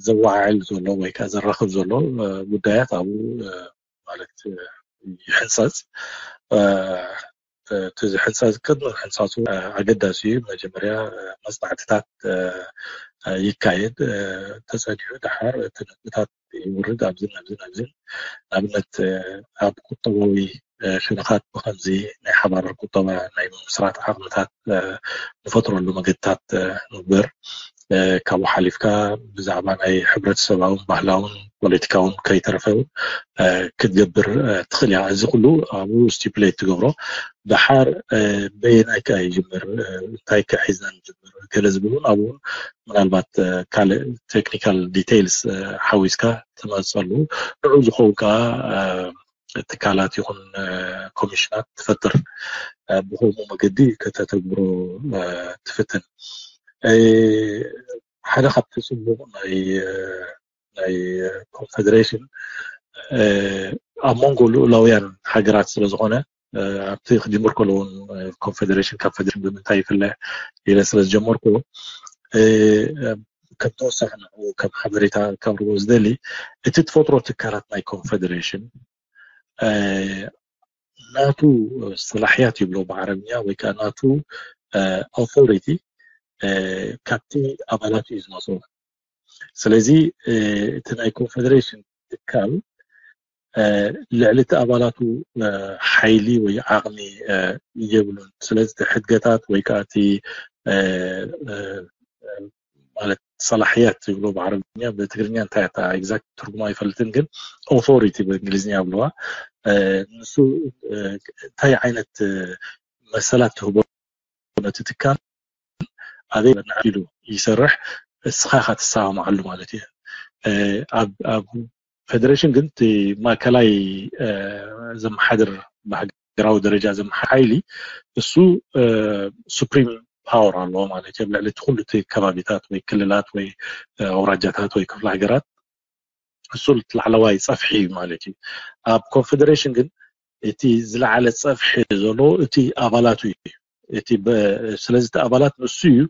ዘወዓዕል ዘሎ ወይ ከዓ ዘራኽብ ዘሎ ጉዳያት ኣብኡ ማለት ይሕንፀፅ። እቲ ዝሕንፀፅ ቅድሚ ምሕንፃፁ ኣገዳሲ እዩ። መጀመርያ መፅናዕትታት ይካየድ፣ ተፀኒሑ ደሓር እቲ ነጥብታት ይውርድ ኣብዝን ኣብዝን ኣብዝን። ንኣብነት ኣብ ቁጠባዊ ሸነኻት ብከምዚ ናይ ሓባር ቁጠባ ናይ ምምስራት ዓቕምታት ንፈጥረሉ መገድታት ንግበር። ካብኡ ሓሊፍካ ብዛዕባ ናይ ሕብረተሰባውን ባህላውን ፖለቲካውን ከይተረፈ ክትገብር ትኽእል እያ። እዚ ኩሉ ኣብኡ ስቲፕሌት ትገብሮ። ደሓር በየናይ ከ ይጅምር፣ እንታይ ከ ሒዝና ንጅምር፣ ገለ ዝብል እውን ኣብኡ እውን ምናልባት ካልእ ቴክኒካል ዲቴይልስ ሓዊስካ ትመፀሉ። ንዑ ዝኸውን ከዓ ትካላት ይኹን ኮሚሽናት ትፈጥር። ብከምኡ መገዲ ከተተግብሮ ትፍትን። ሓደ ካብቲ ፅቡቕ ናይ ናይ ኮንፌደሬሽን ኣብ መንጎ ልኡላውያን ሃገራት ስለዝኾነ ኣብቲ ክጅምር ከሎ እውን ኮንፌደሬሽን ካብ ፌደሬሽን ብምንታይ ይፍለ ኢለ ስለ ዝጀመርኩ ከም ተወሳኺ ንዕኡ ከም ሓበሬታ ከቕርቦ ዝደሊ እቲ ትፈጥሮ ትካላት ናይ ኮንፌደሬሽን ናቱ ሰላሕያት ይብሎ ብዓረብኛ ወይ ከዓ ናቱ ኣውቶሪቲ ካብቲ ኣባላቱ እዩ ዝመፅኦ። ስለዚ እቲ ናይ ኮንፌደሬሽን ትካል ልዕሊ እቲ ኣባላቱ ሓይሊ ወይ ዓቕሚ የብሉን። ስለዚ እቲ ሕድገታት ወይ ከዓ እቲ ማለት ሰላሕያት ይብሎ ብዓረብኛ፣ ብትግርኛ እንታይ እታ ኤግዛክት ትርጉማ ኣይፈልጥን፣ ግን ኦቶሪቲ ብእንግሊዝኛ ይብልዋ። ንሱ እንታይ ዓይነት መሰላት ትህቦ ነቲ ትካል ኣበይ በናዕ ኢሉ ይሰርሕ፣ እስኻ ኢኻ ትሰማማዓሉ ማለት እዩ። ኣብ ፌደሬሽን ግን እቲ ማእከላይ ዘመሓድር ብሃገራዊ ደረጃ ዘመሓድር ሓይሊ እሱ ሱፕሪም ፓወር ኣለዎ ማለት እዩ። ኣብ ልዕሊ እቲ ኩሉ እቲ ከባቢታት ወይ ክልላት ወይ ኣውራጃታት ወይ ክፍለ ሃገራት እሱ ላዕለዋይ ፀፍሒ እዩ ማለት እዩ። ኣብ ኮንፌደሬሽን ግን እቲ ዝለዓለ ፀፍሒ ዘሎ እቲ ኣባላቱ እዩ። እቲ ስለዚ እቲ ኣባላት ንሱ እዩ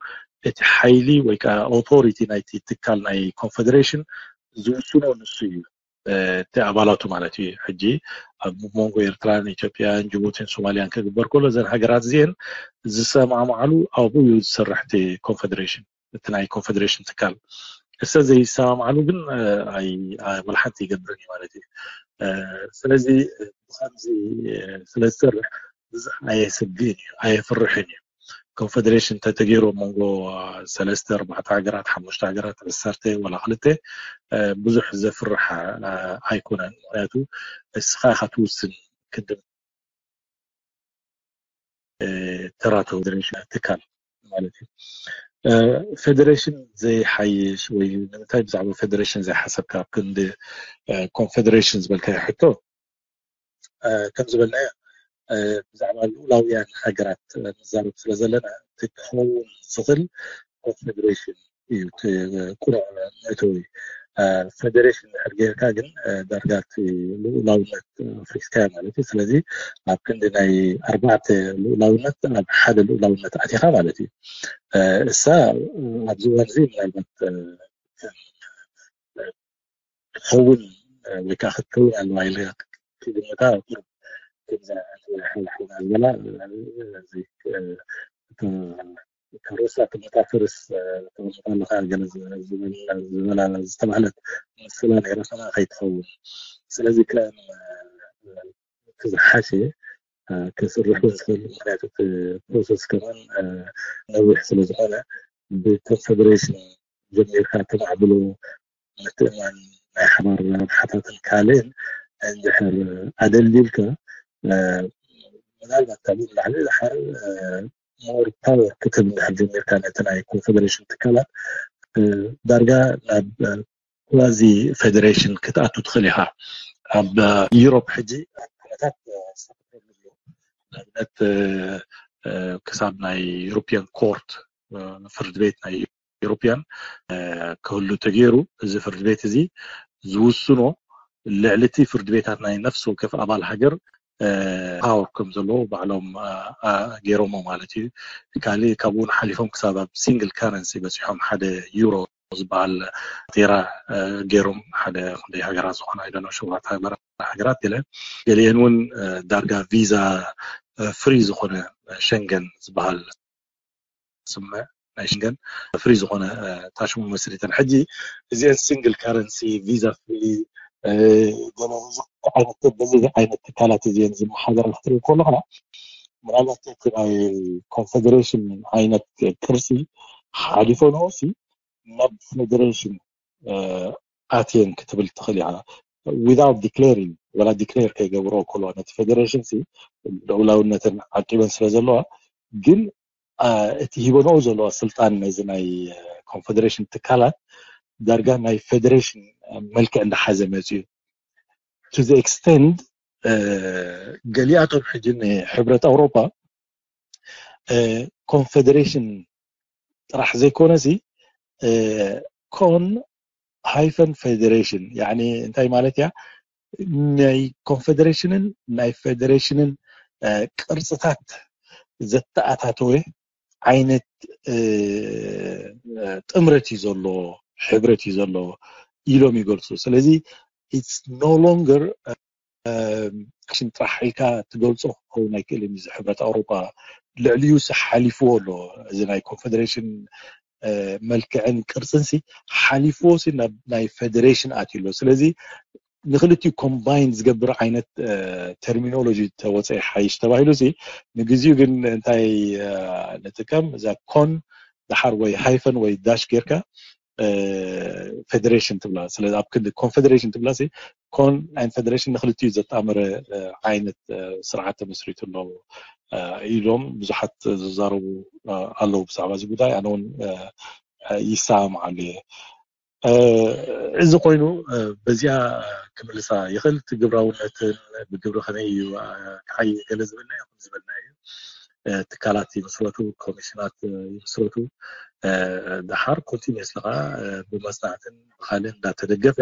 እቲ ሓይሊ ወይ ከዓ ኦቶሪቲ ናይቲ ትካል ናይ ኮንፌደሬሽን ዝውስኖ ንሱ እዩ። እቲ ኣባላቱ ማለት እዩ። ሕጂ ኣብ መንጎ ኤርትራን ኢትዮጵያን ጅቡቲን ሶማልያን ክግበር ከሎ እዘን ሃገራት እዚአን ዝሰማማዓሉ ኣብኡ እዩ ዝሰርሕ እቲ ኮንፌዴሬሽን፣ እቲ ናይ ኮንፌዴሬሽን ትካል። እሰ ዘይሰማማዓሉ ግን ኣይ ወላ ሓንቲ ይገብርን እዩ ማለት እዩ። ስለዚ ብከምዚ ስለ ዝሰርሕ ብዙሕ ኣየስግእን እዩ፣ ኣየፍርሕን እዩ። ኮንፌዴሬሽን እንተተገይሩ ኣብ መንጎ ሰለስተ ኣርባዕተ ሃገራት፣ ሓሙሽተ ሃገራት፣ ዕሰርተ ወላ ክልተ ብዙሕ ዘፍርሕ ኣይኮነን። ምክንያቱ እስኻ ኢኻ ትውስን ቅድም ተራቶ ትካል ማለት እዩ። ፌደሬሽን ዘይሓይሽ ወይ ንምንታይ ብዛዕባ ፌደሬሽን ዘይሓሰብካ ኣብ ክንዲ ኮንፌዴሬሽን ዝበልካዮ ሕቶ ከም ዝበልናዮ ብዛዕባ ልኡላውያን ሃገራት ንዛረብ ስለ ዘለና እቲ ክኸውን ዝኽእል ኮንፌዴሬሽን እዩ ቁሩዕ መእተዊ። ፌደሬሽን ድሕር ጌርካ ግን ዳርጋ እቲ ልኡላውነት ኣፍሪስካዮ ማለት እዩ። ስለዚ ኣብ ክንዲ ናይ ኣርባዕተ ልኡላውነት ኣብ ሓደ ልኡላውነት ኣቲኻ ማለት እዩ። እሳ ኣብዚ እዋን እዚ ምናልባት ክትኸውን ወይ ከዓ ክትከውን ኣለዋ ኢለ ክግምታ ቁሩብ ከምዛ ሓላሓላ ዝበላ ካብ ርእሳ ትመጣ ፍርስ ተቐምጣ ኣለካ ገለ ዝበላ ዝተባህለት ምስላ ነይራ ሰማ ከይትኸውን። ስለዚ ከም እቲ ዝሓሸ ክስርሕ ዝኽእል ምክንያቱ እቲ ፕሮሰስ ከማን ነዊሕ ስለ ዝኾነ ብኮንፌዴሬሽን ጀሚርካ ተማዕብሎ ምትእማን ናይ ሓባር ረብሓታትን ካልእን እንድሕር ኣደልዲልካ ምናልባት ካብኡ ንላዕሊ ድሓር ሞር ፓወር ክትህብ እንድሕር ጀሚርካ ነቲ ናይ ኮንፌዴሬሽን ትካላት ዳርጋ ናብ ኳዚ ፌዴሬሽን ክትኣቱ ትኽእል ኢኻ። ኣብ ዩሮፕ ሕጂ ኩነታት ንኣብነት ክሳብ ናይ ዩሮፒያን ኮርት ፍርድ ቤት ናይ ዩሮፒያን ክህሉ ተገይሩ እዚ ፍርድ ቤት እዚ ዝውስኖ ልዕሊ እቲ ፍርድ ቤታት ናይ ነፍሲ ወከፍ ኣባል ሃገር ፓወር ከም ዘለዎ ባዕሎም ገይሮሞ ማለት እዩ። ካሊእ ካብኡ ሓሊፎም ክሳብ ኣብ ሲንግል ካረንሲ በፂሖም ሓደ ዩሮ ዝበሃል ቴራ ገይሮም ሓደ ክንደይ ሃገራት ዝኾነ ኣይደኖ ሸውዓተ ሃገራት ገለ ገሊአን እውን ዳርጋ ቪዛ ፍሪ ዝኾነ ሸንገን ዝበሃል ስምዕ ናይ ሽንገን ፍሪ ዝኾነ ታሽሙ መስሪተን ሕጂ እዚአን ሲንግል ካረንሲ ቪዛ ፍሪ ገለ ዓይነት በዚ ዓይነት ትካላት እዚአን ዝመሓደራ ክትርኢ ከለካ ምናልባት እቲ ናይ ኮንፌዴሬሽን ዓይነት ቅርሲ ሓሊፎ ንኦሲ ናብ ፌዴሬሽን ኣትየን ክትብል ትኽእል ኢኻ without declaring ወላ ዲክሌር ከይገብሮ ከሎ ነቲ ፌዴሬሽን ሲ ልኡላውነትን ዓቂበን ስለ ዘለዋ ግን እቲ ሂበንኦ ዘለዋ ስልጣን ነዚ ናይ ኮንፌዴሬሽን ትካላት ዳርጋ ናይ ፌዴሬሽን መልክዕ እንዳሓዘ መፅዩ to the extent ገሊኣቶም ሕጂ ንሕብረት ኣውሮፓ ኮንፌዴሬሽን ጥራሕ ዘይኮነ ሲ ኮን ሃይፈን ፌዴሬሽን ያኒ እንታይ ማለት እያ ናይ ኮንፌዴሬሽንን ናይ ፌዴሬሽንን ቅርፅታት ዘተኣታተወ ዓይነት ጥምረት እዩ ዘሎ ሕብረት እዩ ዘሎ ኢሎም ይገልፁ ስለዚ it's no longer ሽን ጥራሕ ኢልካ ትገልፆ ክኸውን ኣይክእልን እዚ ሕብረት ኣውሮፓ ልዕሊኡ ሲ ሓሊፍዎ ኣሎ እዚ ናይ ኮንፌዴሬሽን መልክዕን ቅርፅን ሲ ሓሊፍዎ ሲ ናብ ናይ ፌዴሬሽን ኣትዩ ኣሎ ስለዚ ንክልቲኡ ኮምባይን ዝገብር ዓይነት ተርሚኖሎጂ ተወፀ ሓይሽ ተባሂሉ ሲ ንግዚኡ ግን እንታይ ንጥቀም እዛ ኮን ድሓር ወይ ሃይፈን ወይ ዳሽ ጌርካ ፌዴሬሽን ትብላ ስለዚ ኣብ ክንዲ ኮንፌዴሬሽን ትብላ ኮን ን ፌዴሬሽን ንክልቲኡ ዘጣመረ ዓይነት ስርዓት ተመስሪቱ ኣሎ ኢሎም ብዙሓት ዝዛረቡ ኣለዉ ብዛዕባ እዚ ጉዳይ ኣነ እውን ይሰማማዓሉ እየ እዚ ኮይኑ በዚኣ ክምልሳ ይኽእል እቲ ግብራውነትን ብግብሪ ከመይ እዩ ክዓይ ገለ ዝበልና እዩ ዝበልና እዩ ትካላት ይምስረቱ ኮሚሽናት ይምስረቱ ድሓር ኮንቲኒስ ለካ ብመፅናዕትን ብካልእ እንዳተደገፈ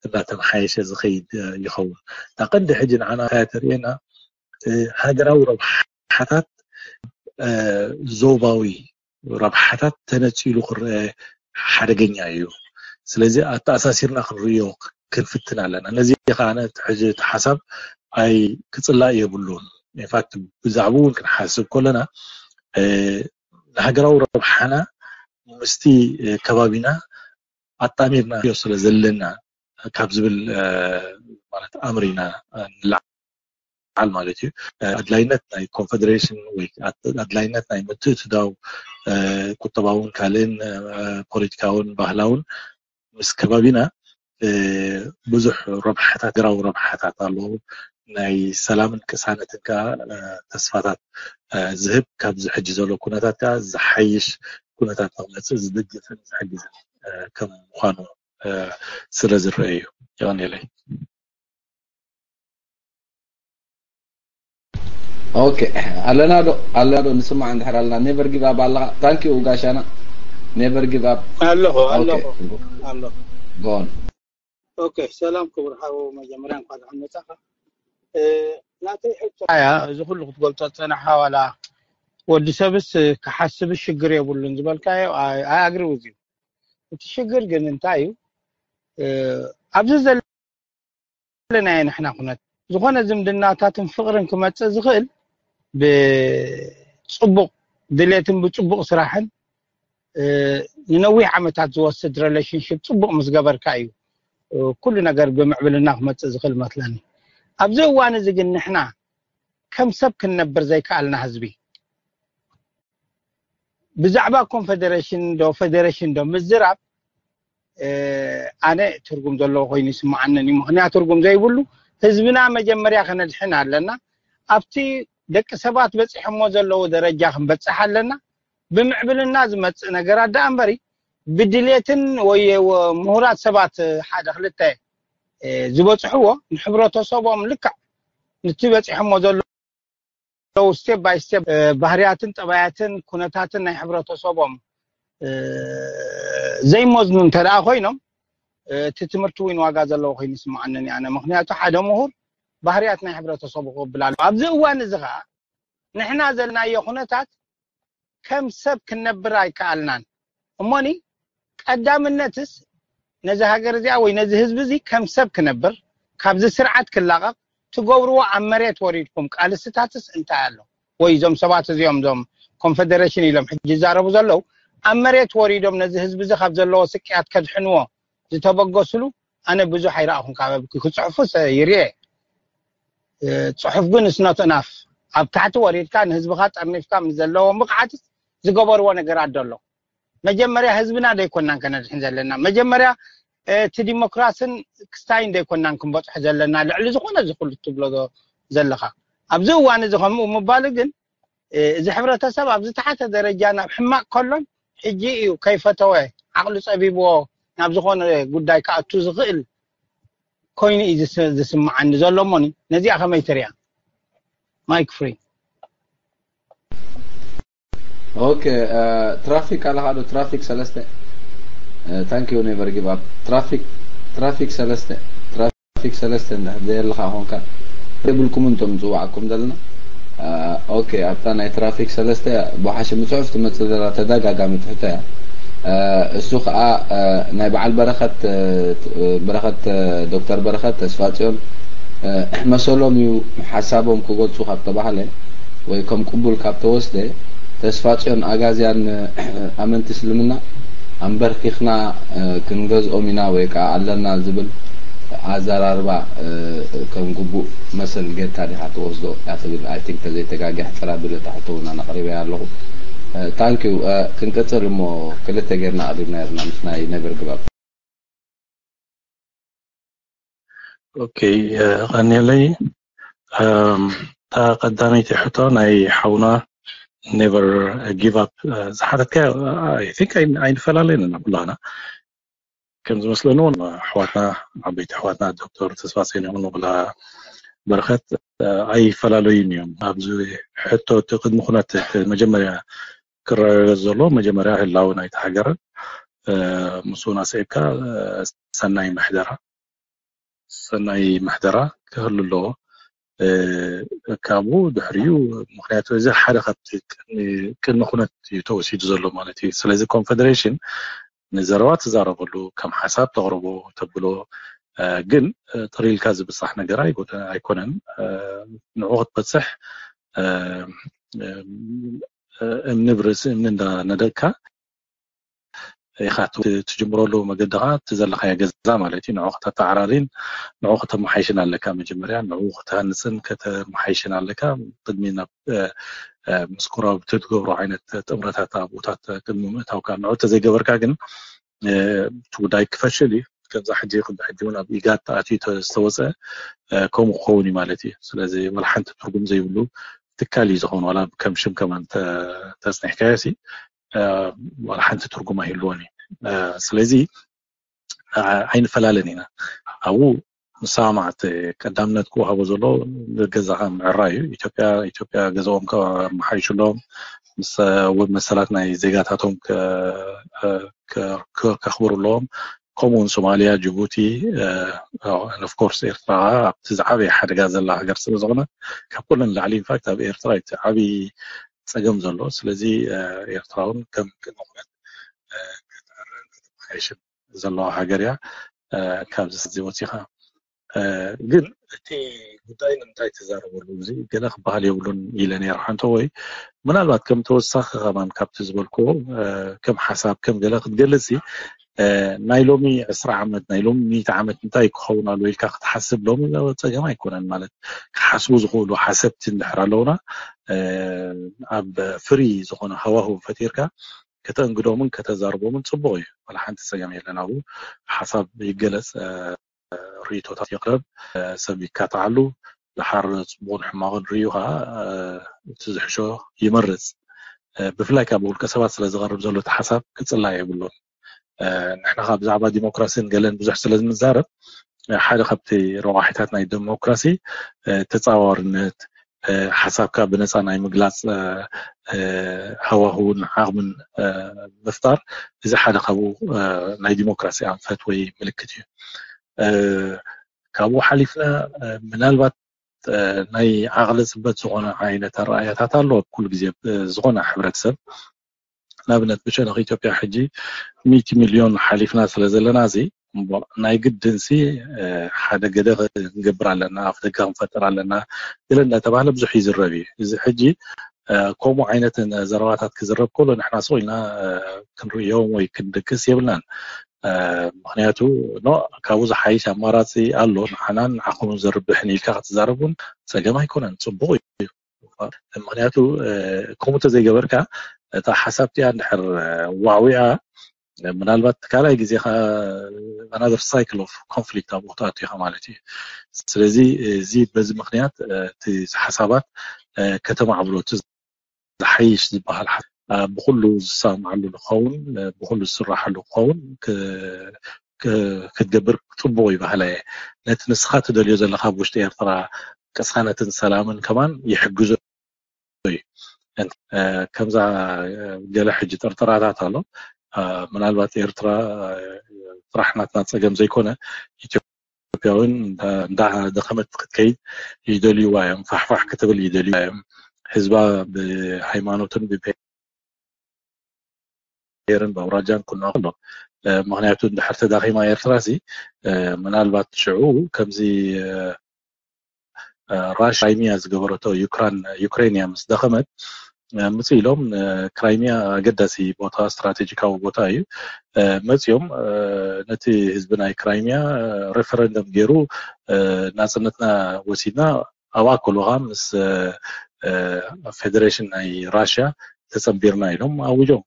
እንዳተመሓየሸ ዝኸይድ ይኸውን እታ ቀንዲ ሕጂ ንዓና እንታይ ተርእየና ሃገራዊ ረብሓታት ዞባዊ ረብሓታት ተነፂሉ ክረአ ሓደገኛ እዩ ስለዚ ኣተኣሳሲርና ክንርእዮ ክንፍትን ኣለና። ነዚ ከዓነ እቲ ሕዚ እቲ ሓሳብ ኣይ ክጽላእ የብሉን። ኢንፋክት ብዛዕባኡ እውን ክንሓስብ ከለና ንሃገራዊ ረብሓና ምስቲ ከባቢና ኣጣሚርና ስለ ዘለና ካብ ዝብል ማለት ኣምር ኢና ንላዓል ማለት እዩ። ኣድላይነት ናይ ኮንፈደሬሽን ወይ ኣድላይነት ናይ ምትእትዳው ቁጠባውን ካልእን ፖለቲካውን ባህላውን ምስ ከባቢና ብዙሕ ረብሓታት፣ ሃገራዊ ረብሓታት ኣለዎ። ናይ ሰላምን ቅሳነትን ከዓ ተስፋታት ዝህብ፣ ካብዚ ሕጂ ዘሎ ኩነታት ከዓ ዝሓይሽ ኩነታት ንክመፅእ ዝድግፍን ዝሕግዝን ከም ምዃኑ ስለ ዝረአ እዩ። የቐንየለይ። ኦኬ ኣለና ዶ ኣለና ዶ ንስማዕ እንድሕር ኣለና። ኔቨር ጊቭ ኣፕ ኣለኻ። ታንክ ዩ ጋሻና። ኔቨር ጊቭ ኣፕ ኣለኹ ኣለኹ ኣለኹ። ጎን ኦኬ ሰላም ክቡር ሓው፣ መጀመርያ እንኳን ደሓን መጻኻ። ናተይ ሕቶ ኣያ እዚ ኩሉ ክትገልጾ ዝጸናሕካ ዋላ ወዲ ሰብስ ክሓስብ ሽግር የብሉን ዝበልካዮ ኣይ ኣግሪ ውዝ ዩ። እቲ ሽግር ግን እንታይ እዩ? ኣብዚ ዘለናዮ ንሕና ኩነት ዝኾነ ዝምድናታትን ፍቕርን ክመጽእ ዝኽእል ብጽቡቕ ድሌትን ብጽቡቕ ስራሕን ንነዊሕ ዓመታት ዝወስድ ሪሌሽንሽፕ ጽቡቕ ምስ ገበርካ እዩ ኩሉ ነገር ብምዕብልና ክመጽእ ዝኽእል መስለኒ። ኣብዚ እዋን እዚ ግን ንሕና ከም ሰብ ክንነብር ዘይከኣልና ህዝቢ ብዛዕባ ኮንፌደሬሽን ዶ ፌዴሬሽን ዶ ምዝራብ ኣነ ትርጉም ዘለዎ ኮይኑ ይስምዓንን እዩ። ምክንያቱ ትርጉም ዘይብሉ ህዝብና መጀመርያ ከነድሕን ኣለና። ኣብቲ ደቂ ሰባት በፂሖሞ ዘለዉ ደረጃ ክንበፅሕ ኣለና። ብምዕብልና ዝመፅእ ነገራት ደኣ እምበሪ ብድሌትን ወይ ምሁራት ሰባት ሓደ ክልተ ዝበፅሕዎ ንሕብረተሰቦም ልክዕ ንቲ በፂሖሞ ዘለዉ ስቴፕ ባይ ስቴፕ ባህርያትን ጠባያትን ኩነታትን ናይ ሕብረተሰቦም ዘይመዝኑ እንተ ደኣ ኮይኖም እቲ ትምህርቲ እውን ዋጋ ዘለዎ ኮይኑ ይስምዓንን ኣነ። ምክንያቱ ሓደ ምሁር ባህርያት ናይ ሕብረተሰቡ ክቕብል ኣለዎ። ኣብዚ እዋን እዚ ከዓ ንሕና ዘለናዮ ኩነታት ከም ሰብ ክንነብር ኣይከኣልናን። እሞኒ ቀዳምነትስ ነዚ ሃገር እዚኣ ወይ ነዚ ህዝቢ እዚ ከም ሰብ ክነብር ካብዚ ስርዓት ክላቐቕ ትገብርዎ ኣብ መሬት ወሪድኩም ቃልስታትስ እንታይ ኣሎ? ወይ እዞም ሰባት እዚኦም እዞም ኮንፌደሬሽን ኢሎም ሕጂ ይዛረቡ ዘለዉ ኣብ መሬት ወሪዶም ነዚ ህዝቢ እዚ ካብ ዘለዎ ስቅያት ከድሕንዎ ዝተበገስሉ ኣነ ብዙሕ ኣይረኣኹን። ካብ ክፅሕፉስ ይርኤ ፅሑፍ ግን ስኖት ናፍ ኣብ ታሕቲ ወሪድካ ንህዝብኻ ጠርኒፍካ ምስ ዘለዎም ብቕዓት ዝገበርዎ ነገራት ደሎ። መጀመርያ ህዝብና ደይኮናን ከነድሕን ዘለና። መጀመርያ እቲ ዲሞክራስን ክስታይን ደይኮናን ክንበፅሖ ዘለና ልዕሊ ዝኾነ እዚ ኩሉ ትብሎ ዘለኻ። ኣብዚ እዋን እዚ ከምኡ ምባሉ ግን እዚ ሕብረተሰብ ኣብ ዝተሓተ ደረጃ ናብ ሕማቕ ከሎን ሕጂ እዩ ከይፈተወ ዓቕሉ ፀቢብዎ ናብ ዝኾነ ጉዳይ ክኣቱ ዝኽእል ኮይኑ እዩ ዝስምዓኒ ዘሎ። እሞኒ ነዚኣ ከመይ ትሪኣ? ማይክ ፍሪ። ኦኬ ትራፊክ ኣለካ ዶ? ትራፊክ ሰለስተ ታንክ ዩ ኔቨር ጊቭ ኣፕ ትራፊክ ትራፊክ ሰለስተ ትራፊክ ሰለስተ እንድሕር ዘየለካ ኮንካ የብልኩምን እቶም ዝፅዋዕኩም ዘለና። ኦኬ ኣብታ ናይ ትራፊክ ሰለስተ ብሓሽ ምፅሑፍ ትመፅእ ዘላ ተደጋጋሚ ትሕቶ እያ። እሱ ከዓ ናይ በዓል በረኸት በረኸት ዶክተር በረኸት ተስፋፅዮን መሰሎም እዩ ሓሳቦም ክገልፁ ካብ ተባህለ ወይ ከም ቅቡል ካብ ተወስደ ተስፋፅዮን ኣጋዝያን ኣመንቲ እስልምና ኣንበርኪኽና ክንገዝኦም ኢና ወይ ከዓ ኣለና ዝብል ኣዘራርባ ከም ግቡእ መሰል ጌርካ ዲኻ ትወስዶ እያ ትብል። I think ተዘይተጋጊሕ ጥራ ብለ ታሕቶ እውን ኣነ ኣቕሪበያ ኣለኹ። Thank you። ክንቅፅል እሞ ክልተ ጌርና ኣቕሪብና ርና ምስ ናይ ኔቨር ጊቭ ኣፕ። ኦኬ ቀኒለይ እታ ቀዳመይቲ ሕቶ ናይ ሓውና ኔቨር ጊቭ ኣፕ ዝሓተትካ I think ኣይንፈላለየን ኢና ኩላና ከም ዝመስለኒ እውን ኣሕዋትና ዓበይቲ ኣሕዋትና ዶክተር ተስፋጽዮን ይኹኑ ወላ በረኸት ኣይፈላለዩን እዮም ኣብዚ ሕቶ እቲ ቅድሚ ኩነት መጀመርያ ክረጋገጽ ዘሎ መጀመርያ ህላወ ናይቲ ሃገርን ምስኡ ኣስዒብካ ሰናይ ምሕደራ ሰናይ ምሕደራ ክህሉ ኣለዎ። ካብኡ ድሕሪኡ ምክንያቱ እዚ ሓደ ካብቲ ቅድሚ ኩነት እዩ ተወሲዱ ዘሎ ማለት እዩ። ስለዚ ኮንፈደሬሽን ንዘረባ ትዛረበሉ ከም ሓሳብ ተቕርቦ ተብሎ ግን ጥሪልካ ዝብፃሕ ነገር ኣይኮነን። ንዑ ክትበፅሕ እምኒ ብርእሲ እምኒ እንዳነደቅካ ኢኻ ትጅምረሉ መገዲ ኸዓ እቲ ዘለኻዮ ገዛ ማለት እዩ። ንዑ ከተተዓራሪን ንዑ ከተመሓይሽን ኣለካ። መጀመርያ ንዑ ከተሃንፅን ከተመሓይሽን ኣለካ። ቅድሚ ናብ ምስ ጎረባብቲ ትገብሮ ዓይነት ጥምረታት ኣብኡታት ቅድሚ ምእታውካ ንዑ ተዘይገበርካ ግን እቲ ጉዳይ ክፈሽል እዩ። ከምዛ ሕጂ ሕጂ እውን ኣብ ኢጋድ ተኣትዩ ዝተወፀ ከምኡ ክኸውን እዩ ማለት እዩ። ስለዚ ዋላ ሓንቲ ትርጉም ዘይብሉ ትካል እዩ ዝኸውን። ዋላ ከም ሽም ከማን ተፅኒሕካዮ ሲ ዋላ ሓንቲ ትርጉም ኣይህልዎን እዩ። ስለዚ ኣይንፈላለን ኢና። ኣብኡ ንሰማማዕ እቲ ቀዳምነት ክወሃቦ ዘሎ ገዛኻ ምዕራይ እዩ። ኢትዮጵያ ኢትዮጵያ ገዛኦም ከመሓይሽሎም፣ ምስ ውብ መሰላት ናይ ዜጋታቶም ከኽብሩ ኣለዎም። ከምኡውን ሶማሊያ፣ ጅቡቲ ኦፍኮርስ ኤርትራ ኣብቲ ዝዓበየ ሓደጋ ዘላ ሃገር ስለ ዝኾነ ካብ ኩለን ላዕሊ ኢንፋክት ኣብ ኤርትራ እቲ ዓብዪ ፀገም ዘሎ። ስለዚ ኤርትራ እውን ከም ቅድመ ኩነት ክትዕረን ክትመሓየሽን ዘለዋ ሃገር እያ። ካብዚ ወፂኻ ግን እቲ ጉዳይ ንምንታይ ትዛረበሉ እዚ ገለ ክበሃል የብሉን ኢለ ነይረ ሓንተ ወይ ምናልባት ከም ተወሳኺ ከማን ካብቲ ዝበልክዎ ከም ሓሳብ ከም ገለ ክትገልጽ ናይ ሎሚ ዕስራ ዓመት ናይ ሎሚ ሚእቲ ዓመት እንታይ ክኸውን ኣሎ ኢልካ ክትሓስብ ሎሚ ጸገም ኣይኮነን። ማለት ክሓስቡ ዝኽእሉ ሓሰብቲ እንድሕር ኣለውና ኣብ ፍሪ ዝኾነ ሃዋህው ፈጢርካ ከተእንግዶምን ከተዛርቦምን ጽቡቕ እዩ። ዋላ ሓንቲ ጸገም የለን። ኣብኡ ሓሳብ ይገለጽ፣ ርእይቶታት ይቕረብ፣ ሰብ ይካትዓሉ። ድሓር ጽቡቕን ሕማቕን ርእዩ ከዓ እቲ ዝሕሾ ይመርጽ። ብፍላይ ከዓ ብውልቀ ሰባት ስለ ዝቐርብ ዘሎ እቲ ሓሳብ ክጽላእ የብሉን። ንሕና ከዓ ብዛዕባ ዲሞክራሲን ገለን ብዙሕ ስለ ዝንዛረብ ሓደ ካብቲ ረቋሒታት ናይ ዲሞክራሲ ተጻዋርነት ሓሳብካ ብነፃ ናይ ምግላፅ ሃዋህውን ዓቕምን ምፍጣር እዚ ሓደ ካብኡ ናይ ዲሞክራሲ ኣንፈት ወይ ምልክት እዩ። ካብኡ ሓሊፍና ምናልባት ናይ ዓቕሊ ፅበት ዝኾነ ዓይነት ኣረኣያታት ኣሎ ኣብ ኩሉ ግዜ ዝኾነ ሕብረተሰብ ንኣብነት ብሸነኽ ኢትዮጵያ ሕጂ ሚእቲ ሚልዮን ሓሊፍና ስለ ዘለና እዚ ናይ ግድንሲ ሓደ ገደ ክንገብር ኣለና ኣፍ ደጋ ክንፈጥር ኣለና ገለ እንዳተባህለ ብዙሕ ይዝረብ እዩ። እዚ ሕጂ ከምኡ ዓይነት ዘረባታት ክዝረብ ከሎ ንሕና ስቕ ኢልና ክንርእዮም ወይ ክንደቅስ የብልናን። ምክንያቱ ኖ ካብኡ ዝሓይሽ ኣማራፂ ኣሎ ንዓናን ንዓኹምን ዘርብሕን ኢልካ ክትዛረብ እውን ፀገም ኣይኮነን፣ ፅቡቕ እዩ። ምክንያቱ ከምኡ ተዘይገበርካ እታ ሓሳብ እቲኣ እንድሕር ዋዕዊዓ ምናልባት ካልኣይ ግዜ ከዓ ኣናዘር ሳይክል ኦፍ ኮንፍሊክት ኣብኡ ክትኣቱ ኢኻ ማለት እዩ። ስለዚ እዚ በዚ ምክንያት እቲ ሓሳባት ከተማዕብሎ እቲ ዝሓይሽ ዝበሃል ብኩሉ ዝሰማማዓሉ ንክኸውን ብኩሉ ዝስራሓሉ ክኸውን ክትገብር ፅቡቕ ይባህላ እየ። ነቲ ንስኻ ትደልዮ ዘለካ ኣብ ውሽጢ ኤርትራ ቅሳነትን ሰላምን ከማን ይሕግዞ እዩ። ከምዛ ገለ ሕጂ ጥርጥራታት ኣሎ። ምናልባት ኤርትራ ጥራሕ ናትና ፀገም ዘይኮነ ኢትዮጵያ እውን እንዳደኸመት ክትከይድ ይደልዩዋ እዮም። ፋሕፋሕ ክትብል ይደልዩ እዮም። ህዝባ ብሃይማኖትን ብብሄርን ብኣውራጃን ክኖ ኣሎ። ምክንያቱ እንድሕር ተዳኺማ ኤርትራ ሲ ምናልባት ሽዑ ከምዚ ራሽያ ክራይሚያ ዝገበረቶ ዩክራን ዩክሬንያ ምስ ደኸመት ምጽእ ኢሎም ክራይሚያ ኣገዳሲ ቦታ ስትራቴጂካዊ ቦታ እዩ። መጽኦም ነቲ ህዝቢ ናይ ክራይሚያ ሬፈረንደም ገይሩ ናጽነትና ወሲድና ኣብኣ ከለኻ ምስ ፌደሬሽን ናይ ራሽያ ተጸንቢርና ኢሎም ኣዊጆም።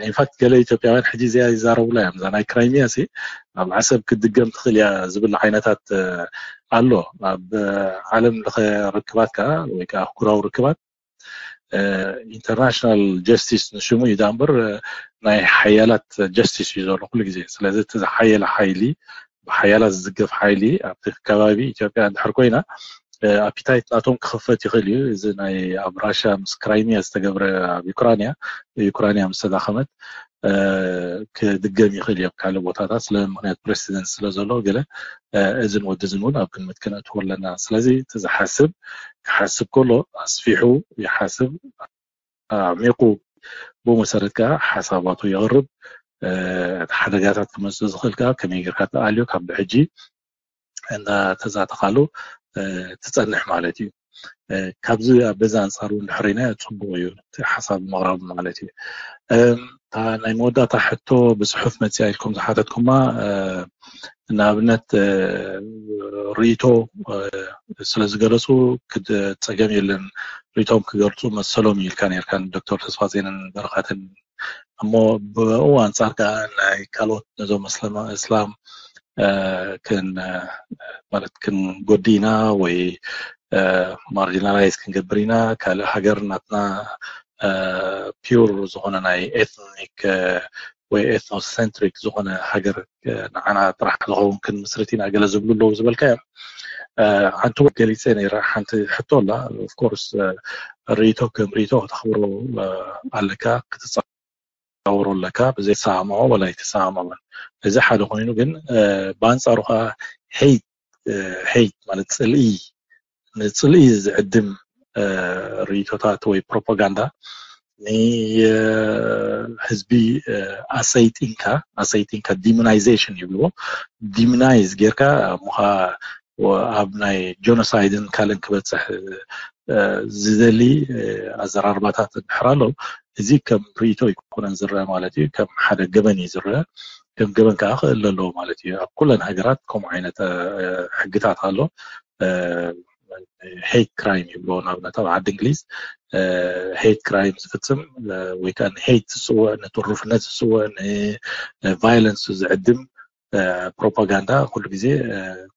ኢንፋክት ገለ ኢትዮጵያውያን ሕጂ እዚኣ ይዛረቡላ እዮም። እዛ ናይ ክራይሚያ ሲ ኣብ ዓሰብ ክትድገም ትኽእል እያ ዝብል ዓይነታት ኣሎ። ኣብ ዓለም ለኸ ርክባት ከዓ ወይ ከዓ ኣህጉራዊ ርክባት ኢንተርናሽናል ጀስቲስ ንሽሙ እዩ ዳኣ እምበር ናይ ሓያላት ጀስቲስ እዩ ዘሎ ኩሉ ግዜ። ስለዚ እቲ ዝሓየለ ሓይሊ ብሓያላት ዝዝገፍ ሓይሊ ኣብቲ ከባቢ ኢትዮጵያ እንድሕር ኮይና ኣፒታይት ናቶም ክኽፈት ይኽእል እዩ። እዚ ናይ ኣብ ራሽያ ምስ ክራይሚያ ዝተገብረ ኣብ ዩክራንያ ዩክራንያ ምስ ተዳኸመት ክድገም ይኽእል እዩ ኣብ ካልእ ቦታታት ስለ ምክንያት ፕሬሲደንት ስለ ዘሎ ገለ እዝን ወድዝን እውን ኣብ ግምት ክነእትዎ ኣለና። ስለዚ እቲ ዝሓስብ ክሓስብ ከሎ ኣስፊሑ ይሓስብ ኣዕሚቑ ብኡ መሰረት ከዓ ሓሳባቱ የቕርብ። ሓደጋታት ክመፅእ ዝኽእል ከዓ ከመይ ጌርካ ተኣልዮ ካብ ብሕጂ እንዳተዛተኻሉ ትፀንሕ ማለት እዩ። ካብዚ በዚ ኣንፃር እውን ድሕሪና ፅቡቅ እዩ እቲ ሓሳብ ምቕራቡ ማለት እዩ። እታ ናይ መወዳእታ ሕቶ ብፅሑፍ መፅያ ኢልኩም ዝሓተትኩማ ንኣብነት ርእቶ ስለዝገለፁ ጸገም የለን። ርእቶም ክገልፁ መሰሎም ኢልካ ነርካ ዶክተር ተስፋጼንን በረኸትን። እሞ ብኡ ኣንፃር ከዓ ናይ ካልኦት ነዞም እስላም እስላም ማለት ክንጎዲ ኢና ወይ ማርጂናላይዝ ክንገብር ኢና፣ ካልእ ሃገር ናትና ፒውር ዝኾነ ናይ ኤትኒክ ወይ ኤትኖሴንትሪክ ዝኾነ ሃገር ንዓና ጥራሕ ዝኸውን ክንምስርት ኢና ገለ ዝብሉ ኣለዉ ዝበልካዮ። ሓንቲ ወ ገሊፀ ነይረ ሓንቲ ሕቶ ኣላ። ኦፍኮርስ ርእቶ ከም ርእቶ ክተኽብሮ ኣለካ፣ ክትፃወሮ ኣለካ ብዘይተሰማምዖ ወላ ኣይተሰማምዖን። እዚ ሓደ ኮይኑ ግን ብኣንፃሩ ከዓ ሄይት ሄይት ማለት ፅልኢ ንፅልኢ ዝዕድም ርእቶታት ወይ ፕሮፓጋንዳ ንህዝቢ ኣሰይጢንካ ኣሰይጢንካ ዲሞናይዜሽን ይብልዎ። ዲሞናይዝ ጌርካ እሞ ኣብ ናይ ጀኖሳይድን ካልእን ክበፅሕ ዝደሊ ኣዘራርባታት እንድሕር ኣሎ፣ እዚ ከም ርእቶ ኣይኮነን ዝረአ ማለት እዩ። ከም ሓደ ገበን እዩ ዝረአ። ከም ገበን ከዓ ክእለ ኣለዎ ማለት እዩ። ኣብ ኩለን ሃገራት ከምኡ ዓይነት ሕግታት ኣሎ። ሄት ክራይም ይብልዎ ንኣብነት ኣብ ዓዲ እንግሊዝ ሄት ክራይም ዝፍፅም ወይ ከዓ ንሄት ዝፅውዕ ንጥሩፍነት ዝፅውዕ ንቫይለንስ ዝዕድም ፕሮፓጋንዳ ኩሉ ግዜ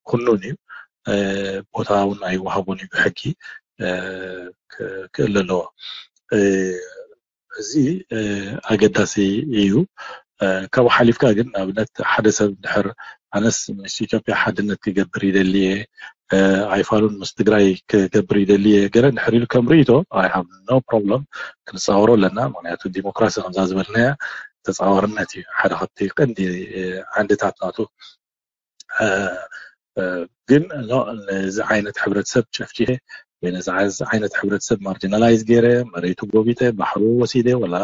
ኩኑን እዩ። ቦታ እውን ኣይወሃቦን እዩ ብሕጊ ክእለ ኣለዎ። እዚ ኣገዳሲ እዩ። ካብኡ ሓሊፍካ ግን ንኣብነት ሓደ ሰብ ድሕር ኣነስ ምስ ኢትዮጵያ ሓድነት ክገብር ይደሊ እየ ኣይፋሉን ምስ ትግራይ ክገብር ይደሊ እየ ገለ ድሕር ኢሉ ከም ርእይቶ I have no problem ክንፃወሮ ኣለና። ምክንያቱ ዲሞክራሲ ከምዛ ዝበልናያ ተፃዋርነት እዩ ሓደ ካብቲ ቀንዲ ዓንድታት ናቱ። ግን ነዚ ዓይነት ሕብረተሰብ ጨፍጪሐ ወይ ነዚ ዓይነት ሕብረተሰብ ማርጂናላይዝ ገይረ መሬቱ ጎቢጠ ባሕሩ ወሲደ ወላ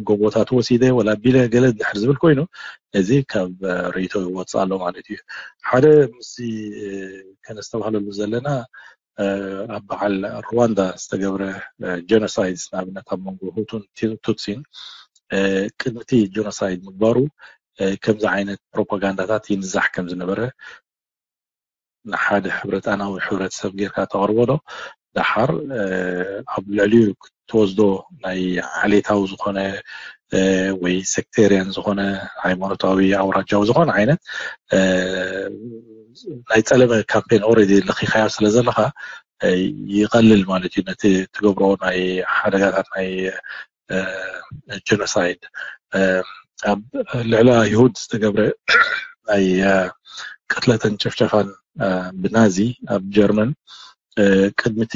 ጎቦታት ወሲደ ወላ ቢለ ገለ ድሕር ዝብል ኮይኑ እዚ ካብ ርእይቶ ይወፅእ ኣሎ ማለት እዩ። ሓደ ምስ ከነስተባህለሉ ዘለና ኣብ በዓል ሩዋንዳ ዝተገብረ ጀኖሳይድ ንኣብነት ኣብ መንጎ ሁቱን ቱትሲን ቅድሚቲ ጀኖሳይድ ምግባሩ ከምዚ ዓይነት ፕሮፓጋንዳታት ይንዛሕ ከም ዝነበረ ንሓደ ሕብረታናዊ ሕብረተሰብ ጌርካ ተቕርቦ ዶ ደሓር ኣብ ልዕሊኡ ትወስዶ ናይ ዓሌታዊ ዝኾነ ወይ ሴክቴርያን ዝኾነ ሃይማኖታዊ ኣውራጃዊ ዝኾነ ዓይነት ናይ ፀለመ ካምፔን ኦረዲ ለኪኻዮ ስለ ዘለካ ይቐልል ማለት እዩ። ነቲ ትገብሮ ናይ ሓደጋታት ናይ ጀኖሳይድ ኣብ ልዕሊ ኣይሁድ ዝተገብረ ናይ ቅትለትን ጭፍጨፋን ብናዚ ኣብ ጀርመን ቅድሚቲ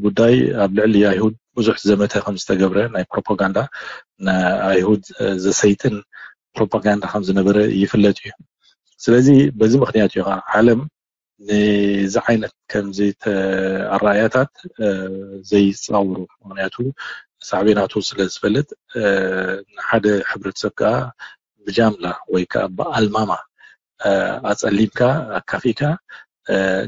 ጉዳይ ኣብ ልዕሊ ኣይሁድ ብዙሕ ዘመተ ከም ዝተገብረ ናይ ፕሮፓጋንዳ ንኣይሁድ ዘሰይጥን ፕሮፓጋንዳ ከም ዝነበረ ይፍለጥ እዩ። ስለዚ በዚ ምክንያት እዩ ከዓ ዓለም ንዚ ዓይነት ከምዚ ኣረኣያታት ዘይፃውሩ። ምክንያቱ ሳዕቤናቱ ስለ ዝፈልጥ ንሓደ ሕብረተሰብ ከዓ ብጃምላ ወይ ከዓ ብኣልማማ ኣፀሊምካ ኣካፊእካ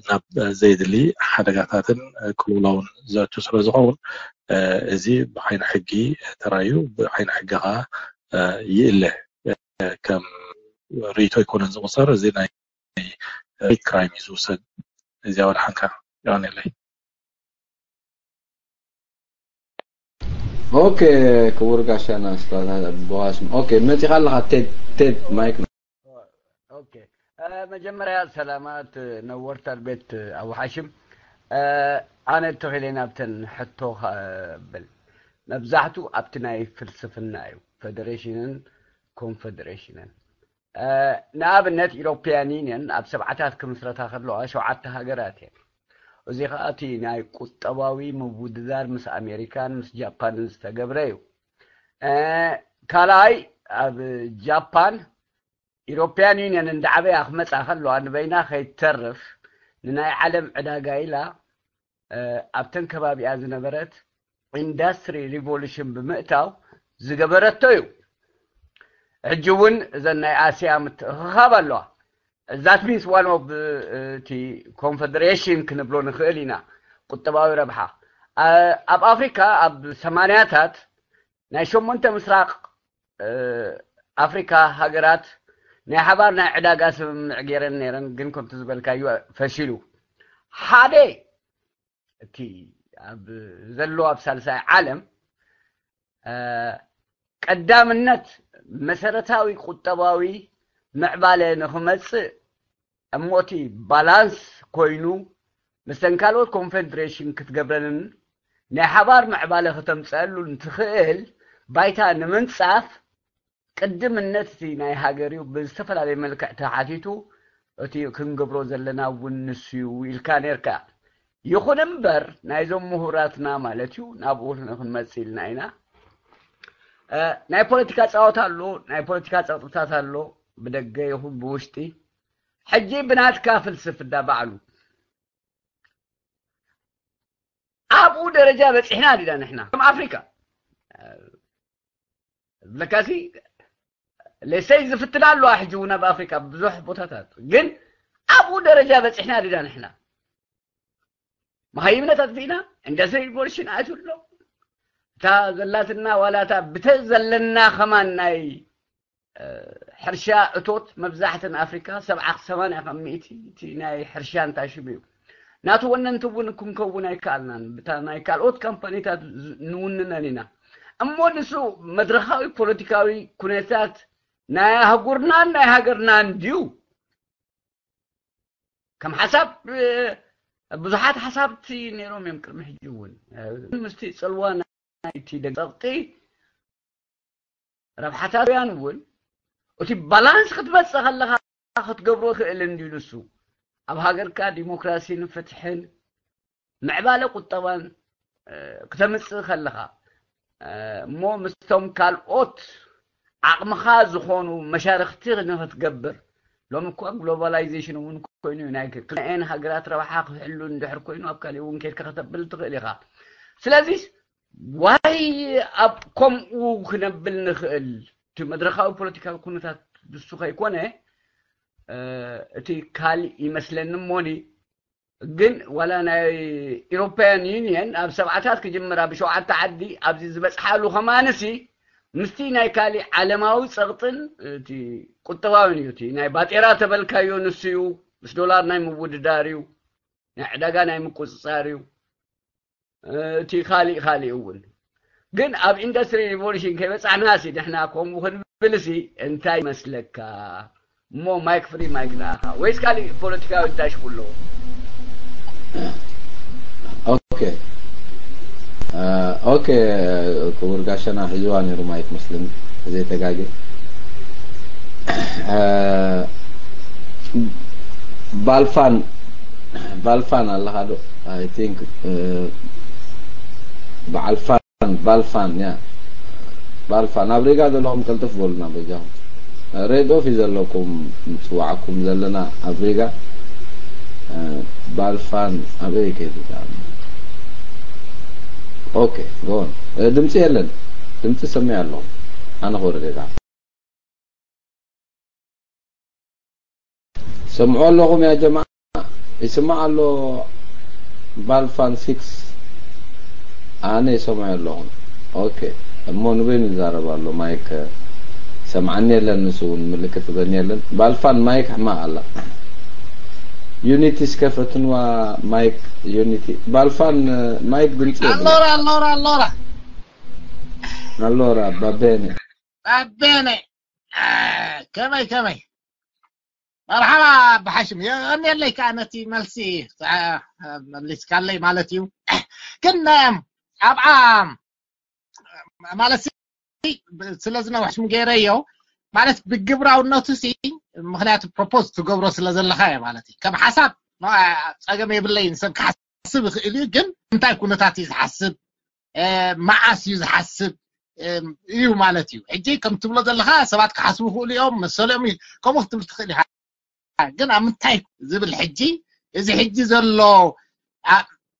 ናብ ዘየድሊ ሓደጋታትን ቅልውላውን ዘእቱ ስለ ዝኸውን እዚ ብዓይኒ ሕጊ ተራዩ ብዓይኒ ሕጊ ከዓ ይእለ። ከም ርእይቶ ኣይኮነን ዝቁፀር። እዚ ናይ ሄት ክራይም እዩ ዝውሰድ። እዚኣ ወድሓንካ። የቐንየለይ። ኦኬ ክቡር ጋሻና ስታዛ ቦዋስ ኦኬ መፂኻ ኣለኻ። ቴድ ቴድ ማይክ ኦኬ መጀመርያ ሰላማት ነወርታል ቤት ኣቡ ሓሽም ኣነ ተኺለ ናብተን ሕቶ ብል መብዛሕቱ ኣብቲ ናይ ፍልስፍና እዩ። ፌደሬሽንን ኮንፌደሬሽንን ንኣብነት ኢሮፕያን ዩኒየን ኣብ ሰብዓታት ክምስረታ ከለዋ ሸውዓተ ሃገራት እየን። እዚ ከዓ እቲ ናይ ቁጠባዊ ምውድዳር ምስ ኣሜሪካን ምስ ጃፓንን ዝተገብረ እዩ። ካልኣይ ኣብ ጃፓን ኢሮፕያን ዩኒየን እንዳዓበያ ክመፃ ከለዋ ንበይና ከይትተርፍ ንናይ ዓለም ዕዳጋ ኢላ ኣብተን ከባቢኣ ዝነበረት ኢንዳስትሪ ሪቮሉሽን ብምእታው ዝገበረቶ እዩ። ሕጂ እውን እዘን ናይ ኣስያ ምትእኽኻብ ኣለዋ። That means one of እቲ ኮንፈደሬሽን ክንብሎ ንኽእል ኢና። ቁጠባዊ ረብሓ ኣብ ኣፍሪካ ኣብ ሰማንያታት ናይ ሸሞንተ ምስራቅ ኣፍሪካ ሃገራት ናይ ሓባር ናይ ዕዳጋ ስምምዕ ገይረን ነይረን፣ ግን ከምቲ ዝበልካዮ ፈሺሉ። ሓደ እቲ ኣብ ዘሎ ኣብ ሳልሳይ ዓለም ቀዳምነት መሰረታዊ ቁጠባዊ ምዕባለ ንኽመፅእ እሞ እቲ ባላንስ ኮይኑ ምስተን ካልኦት ኮንፈደሬሽን ክትገብረንን ናይ ሓባር ምዕባለ ከተምፀአሉን ትኽእል ባይታ ንምንፃፍ ቅድምነት እቲ ናይ ሃገር እዩ ብዝተፈላለየ መልክዕ ተሓቲቱ እቲ ክንገብሮ ዘለና እውን ንሱ እዩ ኢልካ ነርካ። ይኹን እምበር ናይዞም ምሁራትና ማለት እዩ ናብኡ ክንመፅእ ኢልና ኢና። ናይ ፖለቲካ ፃወታ ኣሎ፣ ናይ ፖለቲካ ፀቕጥታት ኣሎ፣ ብደገ ይኹን ብውሽጢ። ሕጂ ብናትካ ፍልስፍና ባዕሉ ኣብኡ ደረጃ በፂሕና ዲና ንሕና ከም ኣፍሪካ ዝብለካሲ ለሰይ ዝፍትና ኣለዋ ሕጂ እውን ኣብ ኣፍሪካ ብዙሕ ቦታታት፣ ግን ኣብኡ ደረጃ በፂሕና ዲና ንሕና መሃይምነት ኣጥፊእና ኢንዱስትሪ ሪቮሉሽን ኣትሎ እታ ዘላትና ዋላታ ብተ ዘለና ከማን ናይ ሕርሻ እቶት መብዛሕትን ኣፍሪካ ሰብዓ ሰማንያ ካብ ሚእቲ እቲ ናይ ሕርሻ እንታይ ሽም እዩ ናቱ ወነንቲ እውን ክንከውን ኣይከኣልናን። ብታ ናይ ካልኦት ካምፓኒታት ንውንነን ኢና። እሞ ንሱ መድረኻዊ ፖለቲካዊ ኩነታት ናይ ኣህጉርናን ናይ ሃገርናን ድዩ? ከም ሓሳብ ብዙሓት ሓሳብቲ ነይሮም እዮም ቅድሚ ሕጂ እውን ምስቲ ፅልዋ ናይቲ ደቂ ፀቕጢ ረብሓታውያን እውን እቲ ባላንስ ክትመፅእ ከለካ ክትገብሮ ክእል እንድዩ ንሱ ኣብ ሃገርካ ዲሞክራሲን ፍትሕን ምዕባለ ቁጠባን ክተምፅእ ከለካ እሞ ምስቶም ካልኦት ዓቕምኻ ዝኾኑ መሻርክቲ ንክትገብር ሎሚ እኳ ግሎባላይዜሽን እውን ኮይኑ ናይ ክልኤን ሃገራት ረብሓ ክሕሉ እንድሕር ኮይኑ ኣብ ካሊእ እውን ከድካ ከተብል ትኽእል ኢኻ። ስለዚ ዋይ ኣብ ከምኡ ክነብል ንኽእል እቲ መድረካዊ ፖለቲካዊ ኩነታት ንሱ ከይኮነ እቲ ካልእ ይመስለኒ እሞኒ ግን ዋላ ናይ ኢሮፓያን ዩኒየን ኣብ ሰብዓታት ክጅምር ኣብ ሸውዓተ ዓዲ ኣብዚ ዝበፅሓሉ ከማንሲ ምስቲ ናይ ካሊእ ዓለማዊ ፀቕጥን እቲ ቁጠባዊን እዩ እቲ ናይ ባጤራ ተበልካዮ ንሱ እዩ ምስ ዶላር ናይ ምውድዳር እዩ ናይ ዕዳጋ ናይ ምቁፅፃር እዩ እቲ ካሊእ ካሊእ እውን ግን ኣብ ኢንዱስትሪ ሪቮሉሽን ከይበፃሕና ሲ ንሕና ከምኡ ክንብል ሲ እንታይ ይመስለካ እሞ ማይክ ፍሪ ማይክ ንኣኻ ወይስ ካሊእ ፖለቲካዊ እንታይ ሽኩሎ ኦኬ ኦኬ ክቡር ጋሸና ሒዝዋ ነይሩ ማይክ መስልን ዘይተጋገ ባልፋን ባልፋን ኣለኻ ዶ I think በዓል ፋን ባልፋን ያ ባልፋን ኣብ ሪጋ ዘለኹም ቅልጥፍ በሉና በጃኹም ሬድ ኦፍ እዩ ዘለኩም ንፅዋዕኩም ዘለና ኣብ ሪጋ ባልፋን ኣበይ ከይዱ ኦኬ ጎን ድምፂ የለን ድምፂ ሰሚዕ ኣለኹም ኣነ ክወርድ እየ ሰምዑ ኣለኹም ያ ጀማዓ ይስማዕ ኣሎ ባልፋን ሲክስ ኣነ ይሰምዑ ኣለኹም ኦኬ እሞ ንበይኑ ይዛረብ ኣሎ ማይክ ሰምዓኒ የለን ንሱ እውን ምልክት በኒ የለን ባልፋን ማይክ ሕማቕ ኣላ ዩኒቲ እስከ ፈትንዋ ማይክ ዩኒቲ ባልፋን ማይክ ድምፂ የብላ ኣሎራ ኣሎራ ኣሎራ ኣሎራ ባቤነ ባቤነ ከመይ ከመይ መርሓባ ኣባ ሓሽም የቀንየለይ ከዓ ነቲ መልሲ መሊስካለይ ማለት እዩ ግን ኣብኣ ማለት ስለ ዝነውሕ ሽም ገይረዮ ማለት ብግብራውነቱ ሲ ምክንያቱ ፕሮፖዝ ትገብሮ ስለ ዘለካ እየ ማለት እዩ ከም ሓሳብ ፀገም የብለይን ሰብ ክሓስብ ይኽእል እዩ ግን እንታይ ኩነታት እዩ ዝሓስብ መዓስ እዩ ዝሓስብ እዩ ማለት እዩ ሕጂ ከም ትብሎ ዘለካ ሰባት ክሓስቡ ይኽእሉ እዮም መሰሎም እዩ ከምኡ ክትብል ትኽእል ኢኻ ግን ኣብ ምንታይ ዝብል ሕጂ እዚ ሕጂ ዘሎ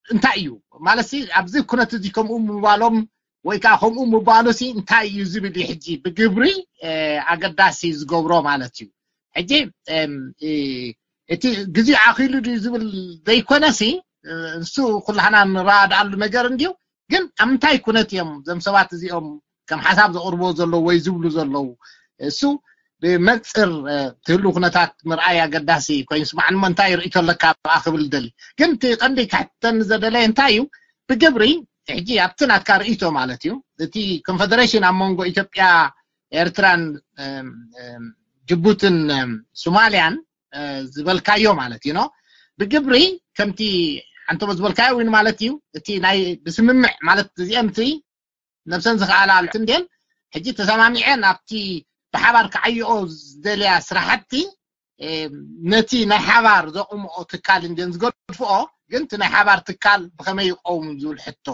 እንታይ እዩ ማለት ኣብዚ ኩነት እዚ ከምኡ ምባሎም ወይ ከዓ ከምኡ ምባሉሲ እንታይ እዩ ዝብል እዩ ሕጂ ብግብሪ ኣገዳሲ ዝገብሮ ማለት እዩ። ሕጂ እቲ ግዜ ኣኺሉ ድዩ ዝብል ዘይኮነሲ፣ እሱ ኩላህና ንረዳኣሉ ነገር እንድዩ። ግን ኣብ ምንታይ ኩነት እዮም እዞም ሰባት እዚኦም ከም ሓሳብ ዘቕርቦ ዘለዉ ወይ ዝብሉ ዘለዉ? እሱ ብመንፅር ትህሉ ኩነታት ምርኣይ ኣገዳሲ ኮይኑ ስማዕ። ንሞ እንታይ ርእቶ ኣለካ ብኣ ክብል ደሊ። ግን እቲ ቀንዲ ክሕተኒ ዘደለየ እንታይ እዩ? ብግብሪ ሕጂ ኣብቲ ናትካ ርእቶ ማለት እዩ፣ እቲ ኮንፈደሬሽን ኣብ መንጎ ኢትዮጵያ፣ ኤርትራን ጅቡትን ሶማልያን ዝበልካዮ ማለት እዩ። ብግብሪ ከምቲ ኣንተሞ ዝበልካዮ እውን ማለት እዩ። እቲ ናይ ብስምምዕ ማለት እዚአን እቲ ነብሰን ዝኸኣላ እንድየን ሕጂ ተሰማሚዐን ኣብቲ ብሓባር ክዓይኦ ዝደልያ ስራሕቲ ነቲ ናይ ሓባር ዘቑምኦ ትካል እንድየን ዝገድፍኦ። ግን እቲ ናይ ሓባር ትካል ብኸመይ ይቀውም ዝብል ሕቶ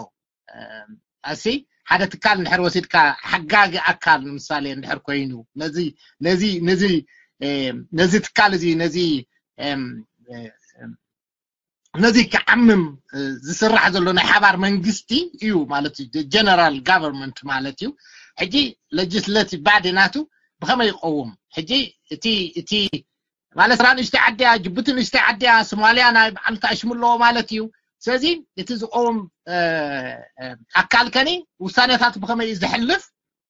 ኣሲ ሓደ ትካል እንድሕር ወሲድካ ሓጋጊ ኣካል ንምሳሌ እንድሕር ኮይኑ ነዚ ነዚ ነዚ ነዚ ትካል እዚ ነዚ ነዚ ክዓምም ዝስራሕ ዘሎ ናይ ሓባር መንግስቲ እዩ ማለት እዩ። ጀነራል ጋቨርንመንት ማለት እዩ። ሕጂ ሌጅስሌቲቭ ባዲ ናቱ ብኸመይ ይቀውም? ሕጂ እቲ እቲ ማለት ኤርትራ ንእሽተይ ዓድያ፣ ጅቡቲ ንእሽተይ ዓድያ፣ ሶማልያ ናይ ባዕሉ ተኣሽሙ ኣለዎ ማለት እዩ። ስለዚ እቲ ዝቀውም ኣካል ከኒ ውሳኔታት ብኸመይ እዩ ዘሕልፍ?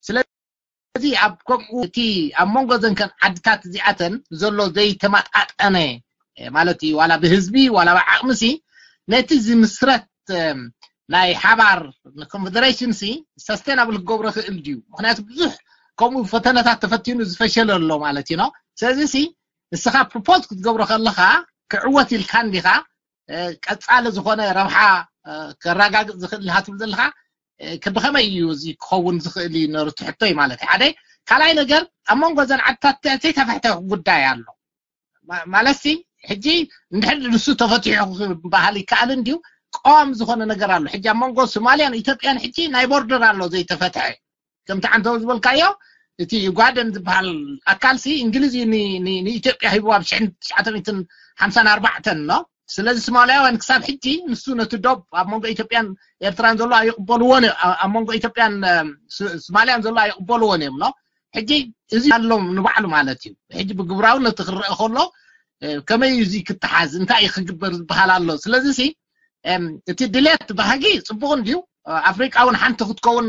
ስለዚ ኣብ ከምኡ እቲ ኣብ መንጎ ዘንከን ዓድታት እዚኣተን ዘሎ ዘይተመጣጠነ ማለት እዩ፣ ዋላ ብህዝቢ ዋላ ብዓቕምሲ ነቲ ዝምስረት ናይ ሓባር ኮንፌደሬሽን ሲ ሰስቴናብል ክገብሮ ክእል ድዩ? ምክንያቱ ብዙሕ ከምኡ ፈተነታት ተፈቲኑ ዝፈሸለ ኣሎ ማለት እዩ። ስለዚ ሲ ንስኻ ፕሮፖዝ ክትገብሮ ከለኻ ክዕወት ኢልካ እንዲኻ ቀጻሊ ዝኾነ ረብሓ ከረጋግጽ ዝኽእል ኢኻ ትብል ዘለኻ ብኸመይ እዩ እዚ ክኸውን ዝኽእል እዩ ነሩ ትሕቶ እዩ ማለት እዩ። ሓደ ካልኣይ ነገር ኣብ መንጎ ዘን ዓድታት ዘይተፈሕተ ጉዳይ ኣሎ ማለትሲ ሕጂ እንድሕር ንሱ ተፈትሑ ክበሃል ይከኣል እንድዩ። ቀዋሚ ዝኾነ ነገር ኣሎ። ሕጂ ኣብ መንጎ ሶማልያን ኢትዮጵያን ሕጂ ናይ ቦርደር ኣሎ ዘይተፈትሐ። ከምቲ ዓንተው ዝበልካዮ እቲ ኡጋደን ዝበሃል ኣካልሲ እንግሊዝ እዩ ንኢትዮጵያ ሂቡ ኣብ ሽሕን ትሽዓተ ሚእትን ሓምሳን ኣርባዕተን ኖ። ስለዚ ሶማልያውያን ክሳብ ሕጂ ንሱ ነቲ ዶብ ኣብ መንጎ ኢትዮጵያን ኤርትራን ዘሎ ኣይቕበልዎን እዮም። ኣብ መንጎ ኢትዮጵያን ሶማልያን ዘሎ ኣይቕበልዎን እዮም ኖ። ሕጂ እዚ ኣሎም ንባዕሉ ማለት እዩ። ሕጂ ብግብራውነት ክረአ ከሎ ከመይ እዚ ክተሓዝ እንታይ ክግበር ዝበሃል ኣሎ። ስለዚ ሲ እቲ ድሌት ባህጊ ፅቡቕ እንድዩ። ኣፍሪቃ እውን ሓንቲ ክትከውን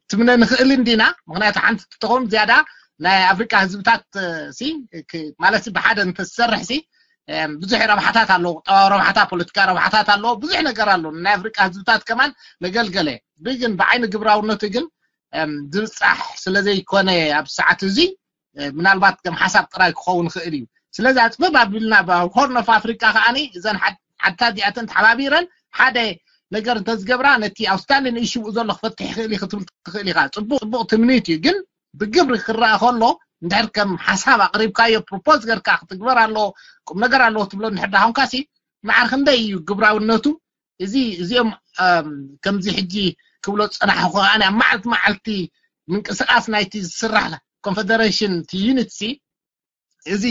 ትምነ ንኽእል እንዲና። ምክንያቱ ሓንቲ ትኸውን ዝያዳ ናይ ኣፍሪቃ ህዝብታት ሲ ማለት ብሓደ እንተዝሰርሕ ሲ ብዙሕ ረብሓታት ኣለዎ። ቁጠባዊ ረብሓታት፣ ፖለቲካ ረብሓታት ኣለዎ። ብዙሕ ነገር ኣሎ። ናይ ኣፍሪቃ ህዝብታት ከማን መገልገለ ብግን ብዓይኒ ግብራውነቱ ግን ዝብፃሕ ስለዘይኮነ ኣብ ሰዓት እዚ ምናልባት ከም ሓሳብ ጥራይ ክኸውን ይኽእል እዩ። ስለዚ ኣፅበብ ኣቢልና ኣብ ሆርን ኦፍ ኣፍሪካ ከዓኒ እዘን ዓድታት እዚኣተን ተሓባቢረን ሓደ ነገር እንተዝገብራ ነቲ ኣውስትራልያን ኢሹ ብኡ ዘሎ ክፈትሕ ይኽእል እዩ ክትብል ትኽእል ኢኻ። ፅቡቅ ፅቡቅ ትምኒት እዩ፣ ግን ብግብሪ ክረኣ ከሎ እንድሕር ከም ሓሳብ ኣቅሪብካዮ ፕሮፖዝ ገርካ ክትግበር ኣለዎ ቁም ነገር ኣለዎ ትብሎ እንድሕር ዳኾንካሲ መዓር ክንደይ እዩ ግብራውነቱ? እዚ እዚኦም ከምዚ ሕጂ ክብሎ ዝፀናሕኹ ከኣ ኣብ መዓልቲ መዓልቲ ምንቅስቃስ ናይቲ ዝስራሕ ኮንፈደሬሽን እቲ ዩኒት ሲ እዚ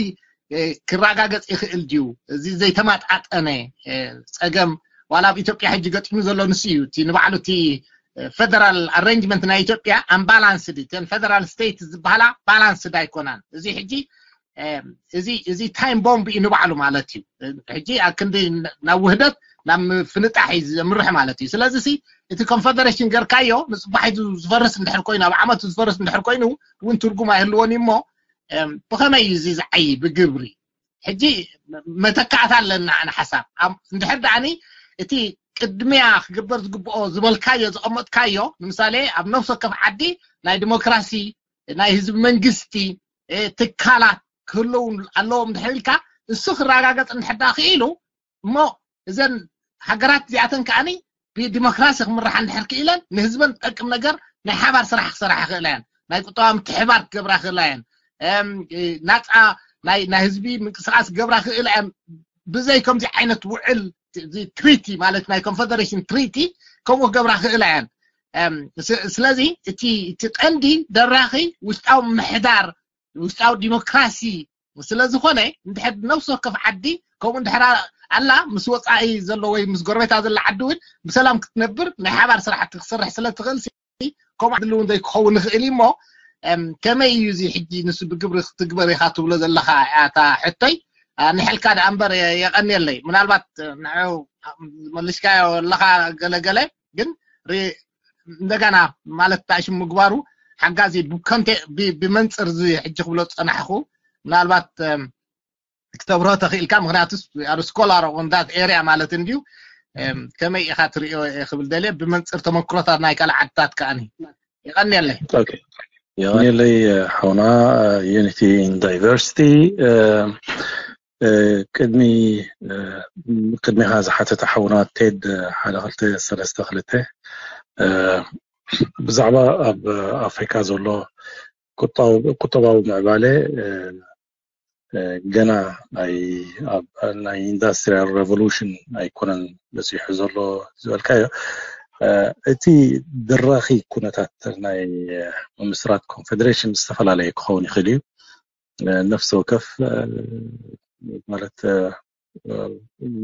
ክረጋገፅ ይኽእል ድዩ? እዚ ዘይተማጣጠነ ፀገም ዋላ ኣብ ኢትዮጵያ ሕጂ ገጢሙ ዘሎ ንሱ እዩ። እቲ ንባዕሉ እቲ ፌደራል ኣሬንጅመንት ናይ ኢትዮጵያ ኣምባላንስድ እተን ፌደራል ስቴት ዝበሃላ ባላንስድ ኣይኮናን። እዚ ሕጂ እዚ እዚ ታይም ቦምብ እዩ ንባዕሉ ማለት እዩ። ሕጂ ኣብ ክንዲ ናብ ውህደት ናብ ምፍንጣሕ እዩ ዘምርሕ ማለት እዩ። ስለዚ ሲ እቲ ኮንፈደሬሽን ገርካዮ ንፅባሒቱ ዝፈርስ እንድሕር ኮይኑ ኣብ ዓመቱ ዝፈርስ እንድሕር ኮይኑ እውን ትርጉም ኣይህልዎን እዩ። እሞ ብኸመይ እዩ እዚ ዝዓይ ብግብሪ? ሕጂ መተካእታ ኣለና ንሓሳብ እንድሕር ደኣኒ እቲ ቅድሚያ ክግበር ዝግብኦ ዝበልካዮ ዘቐመጥካዮ ንምሳሌ ኣብ ነፍሲ ወከፍ ዓዲ ናይ ዲሞክራሲ ናይ ህዝቢ መንግስቲ ትካላት ክህልው ኣለዎም ድሕር ኢልካ እሱ ክረጋገፅ እንድሕዳ ክኢሉ እሞ እዘን ሃገራት እዚኣተን ከዓኒ ብዲሞክራሲ ክምርሓ እንድሕር ክኢለን ንህዝበን ዝጠቅም ነገር ናይ ሓባር ስራሕ ክሰራሕ ክእላ እየን። ናይ ቁጠባ ምትሕባር ክገብራ ክእላ እየን። ናፃ ናይ ህዝቢ ምንቅስቃስ ክገብራ ክእላ እየን። ብዘይ ከምዚ ዓይነት ውዕል ትሪቲ ማለት ናይ ኮንፈደሬሽን ትሪቲ ከምኡ ክገብራ ክእላ እየን። ስለዚ እቲ ቀንዲ ደራኺ ውሽጣዊ ምሕዳር ውሽጣዊ ዲሞክራሲ ስለ ዝኾነ እንድሕር ነፍሲ ወከፍ ዓዲ ከምኡ እንድሕር ኣላ ምስ ወፃኢ ዘሎ ወይ ምስ ጎረቤታ ዘላ ዓዲ እውን ብሰላም ክትነብር ናይ ሓባር ስራሕቲ ክስርሕ ስለ ትኽእል ከምኡ ዓድሊ እውን ዘይክኸውን ይኽእል እዩ እሞ ከመይ እዩ እዚ ሕጂ ንሱ ብግብሪ ክትግበር ኢኻ ትብሎ ዘለኻ እታ ሕቶይ ንሕልካ ደኣ እምበር የቐንየለይ ምናልባት ንዑ መሊስካዮ ኣለኻ ገለገለ ግን እንደገና ማለት ታሽም ምግባሩ ሓጋዚ ብመንፅር እዚ ሕጂ ክብሎ ዝፀናሕኩ ምናልባት ክተብርሆ ተኽኢልካ ምክንያቱስ ኣር ስኮላር ኦን ዳት ኤሪያ ማለት እንድዩ ከመይ ኢኻ ትሪኦ ክብል ደልየ ብመንፅር ተመክሮታት ናይ ካልእ ዓድታት ከኣኒ ይቐንየለይ የቐንየለይ ሓውና ዩኒቲ ኢን ዳይቨርሲቲ ቅድሚ ቅድሚኻ ዝሓተተ ሓውና ቴድ ሓደ ክልተ ሰለስተ ክልተ ብዛዕባ ኣብ ኣፍሪካ ዘሎ ቁጠባዊ ምዕባለ ገና ናይ ኢንዳስትሪያል ሬቮሉሽን ኣይኮነን በፂሑ ዘሎ ዝበልካዮ እቲ ድራኺ ኩነታት ናይ ምምስራት ኮንፌዴሬሽን ዝተፈላለየ ክኸውን ይኽእል እዩ ነፍሲ ወከፍ ማለት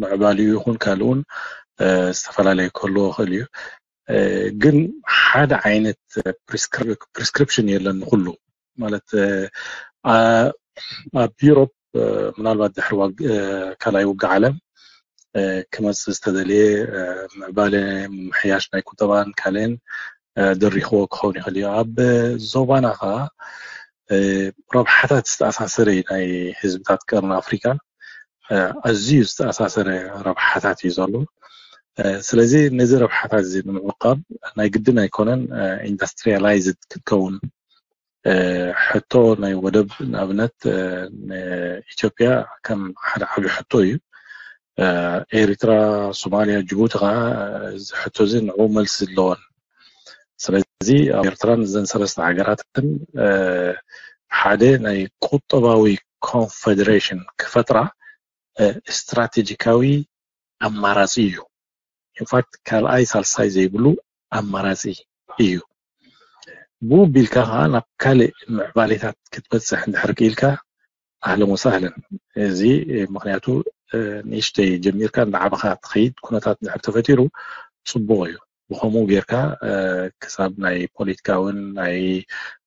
ምዕባሊኡ ይኹን ካልኡን ዝተፈላለየ ክህልዎ ይኽእል እዩ ግን ሓደ ዓይነት ፕሪስክሪፕሽን የለን ንኩሉ ማለት ኣብ ዩሮፕ ምናልባት ድሕሪ ካልኣይ ውግእ ዓለም ክመፅእ ዝተደልየ ምዕባለ ምምሕያሽ ናይ ቁጠባን ካልእን ድሪኽዎ ክኸውን ይኽእል እዩ ኣብ ዞባና ከዓ ረብሓታት ዝተኣሳሰረ ናይ ህዝብታት ቀርኒ ኣፍሪካ ኣዝዩ ዝተኣሳሰረ ረብሓታት እዩ ዘሎ ስለዚ ነዚ ረብሓታት እዚ ንምዕቃብ ናይ ግድን ኣይኮነን ኢንዳስትሪያላይዝድ ክትከውን ሕቶ ናይ ወደብ ንኣብነት ኢትዮጵያ ከም ሓደ ዓብዪ ሕቶ እዩ ኤሪትራ ሶማልያ ጅቡቲ ከዓ እዚ ሕቶ እዚ ንዑ መልሲ ኣለዎን ስለዚ ኣብ ኤርትራን እዘን ሰለስተ ሃገራትን ሓደ ናይ ቁጠባዊ ኮንፌዴሬሽን ክፈጥራ ስትራቴጂካዊ ኣማራፂ እዩ ኢንፋክት ካልኣይ ሳልሳይ ዘይብሉ ኣማራፂ እዩ ብኡ ቢልካ ከዓ ናብ ካልእ ምዕባሌታት ክትበፅሕ እንድሕር ክኢልካ ኣህለን ወሳህለን እዚ ምክንያቱ ንእሽተይ ጀሚርካ እንዳዓበኻ ትኸይድ ኩነታት እንድሕር ተፈጢሩ ፅቡቅ እዩ ብከምኡ ጌርካ ክሳብ ናይ ፖለቲካውን ናይ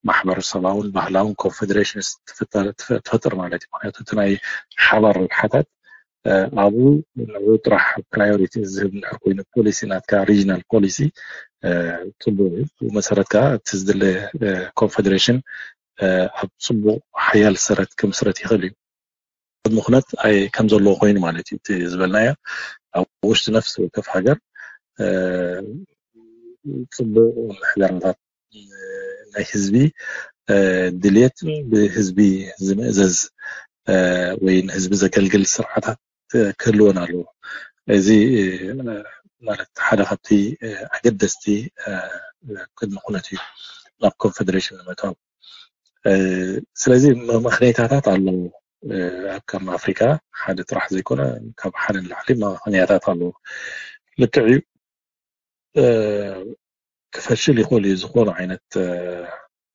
ማሕበረሰባውን ባህላውን ኮንፌዴሬሽንስ ትፈጥር ማለት እዩ ምክንያቱ እቲ ናይ ሓባር ረብሓታት ኣብኡ ንዑ ጥራሕ ፕራዮሪቲ ዝህብ እንድሕር ኮይኑ ፖሊሲ ናትካ ሪጅናል ፖሊሲ ፅቡቅ እዩ ብኡ መሰረት ከዓ እቲ ዝድለ ኮንፌዴሬሽን ኣብ ፅቡቅ ሓያል ሰረት ክምስረት ይኽእል እዩ ቅድሚ ኩነት ከም ዘለዎ ኮይኑ ማለት እዩ እቲ ዝበልናዮ ኣብ ውሽጢ ነፍሲ ወከፍ ሃገር ፅቡቅ ምሕደራታት ናይ ህዝቢ ድልየት ብህዝቢ ዝምእዘዝ ወይ ንህዝቢ ዘገልግል ስርዓታት ክህልወን ኣለዎ እዚ ማለት ሓደ ካብቲ ኣገደስቲ ቅድሚ ኩነት እዩ ናብ ኮንፌዴሬሽን ንምእታው ስለዚ መመክነይታታት ኣለዎ ኣብ ቀርኒ ኣፍሪካ ሓደ ጥራሕ ዘይኮነ ካብ ሓደ ንላዕሊ መመክንያታት ኣለዎ ልክዕ እዩ ክፈሽል ይኽእል እዩ ዝኾነ ዓይነት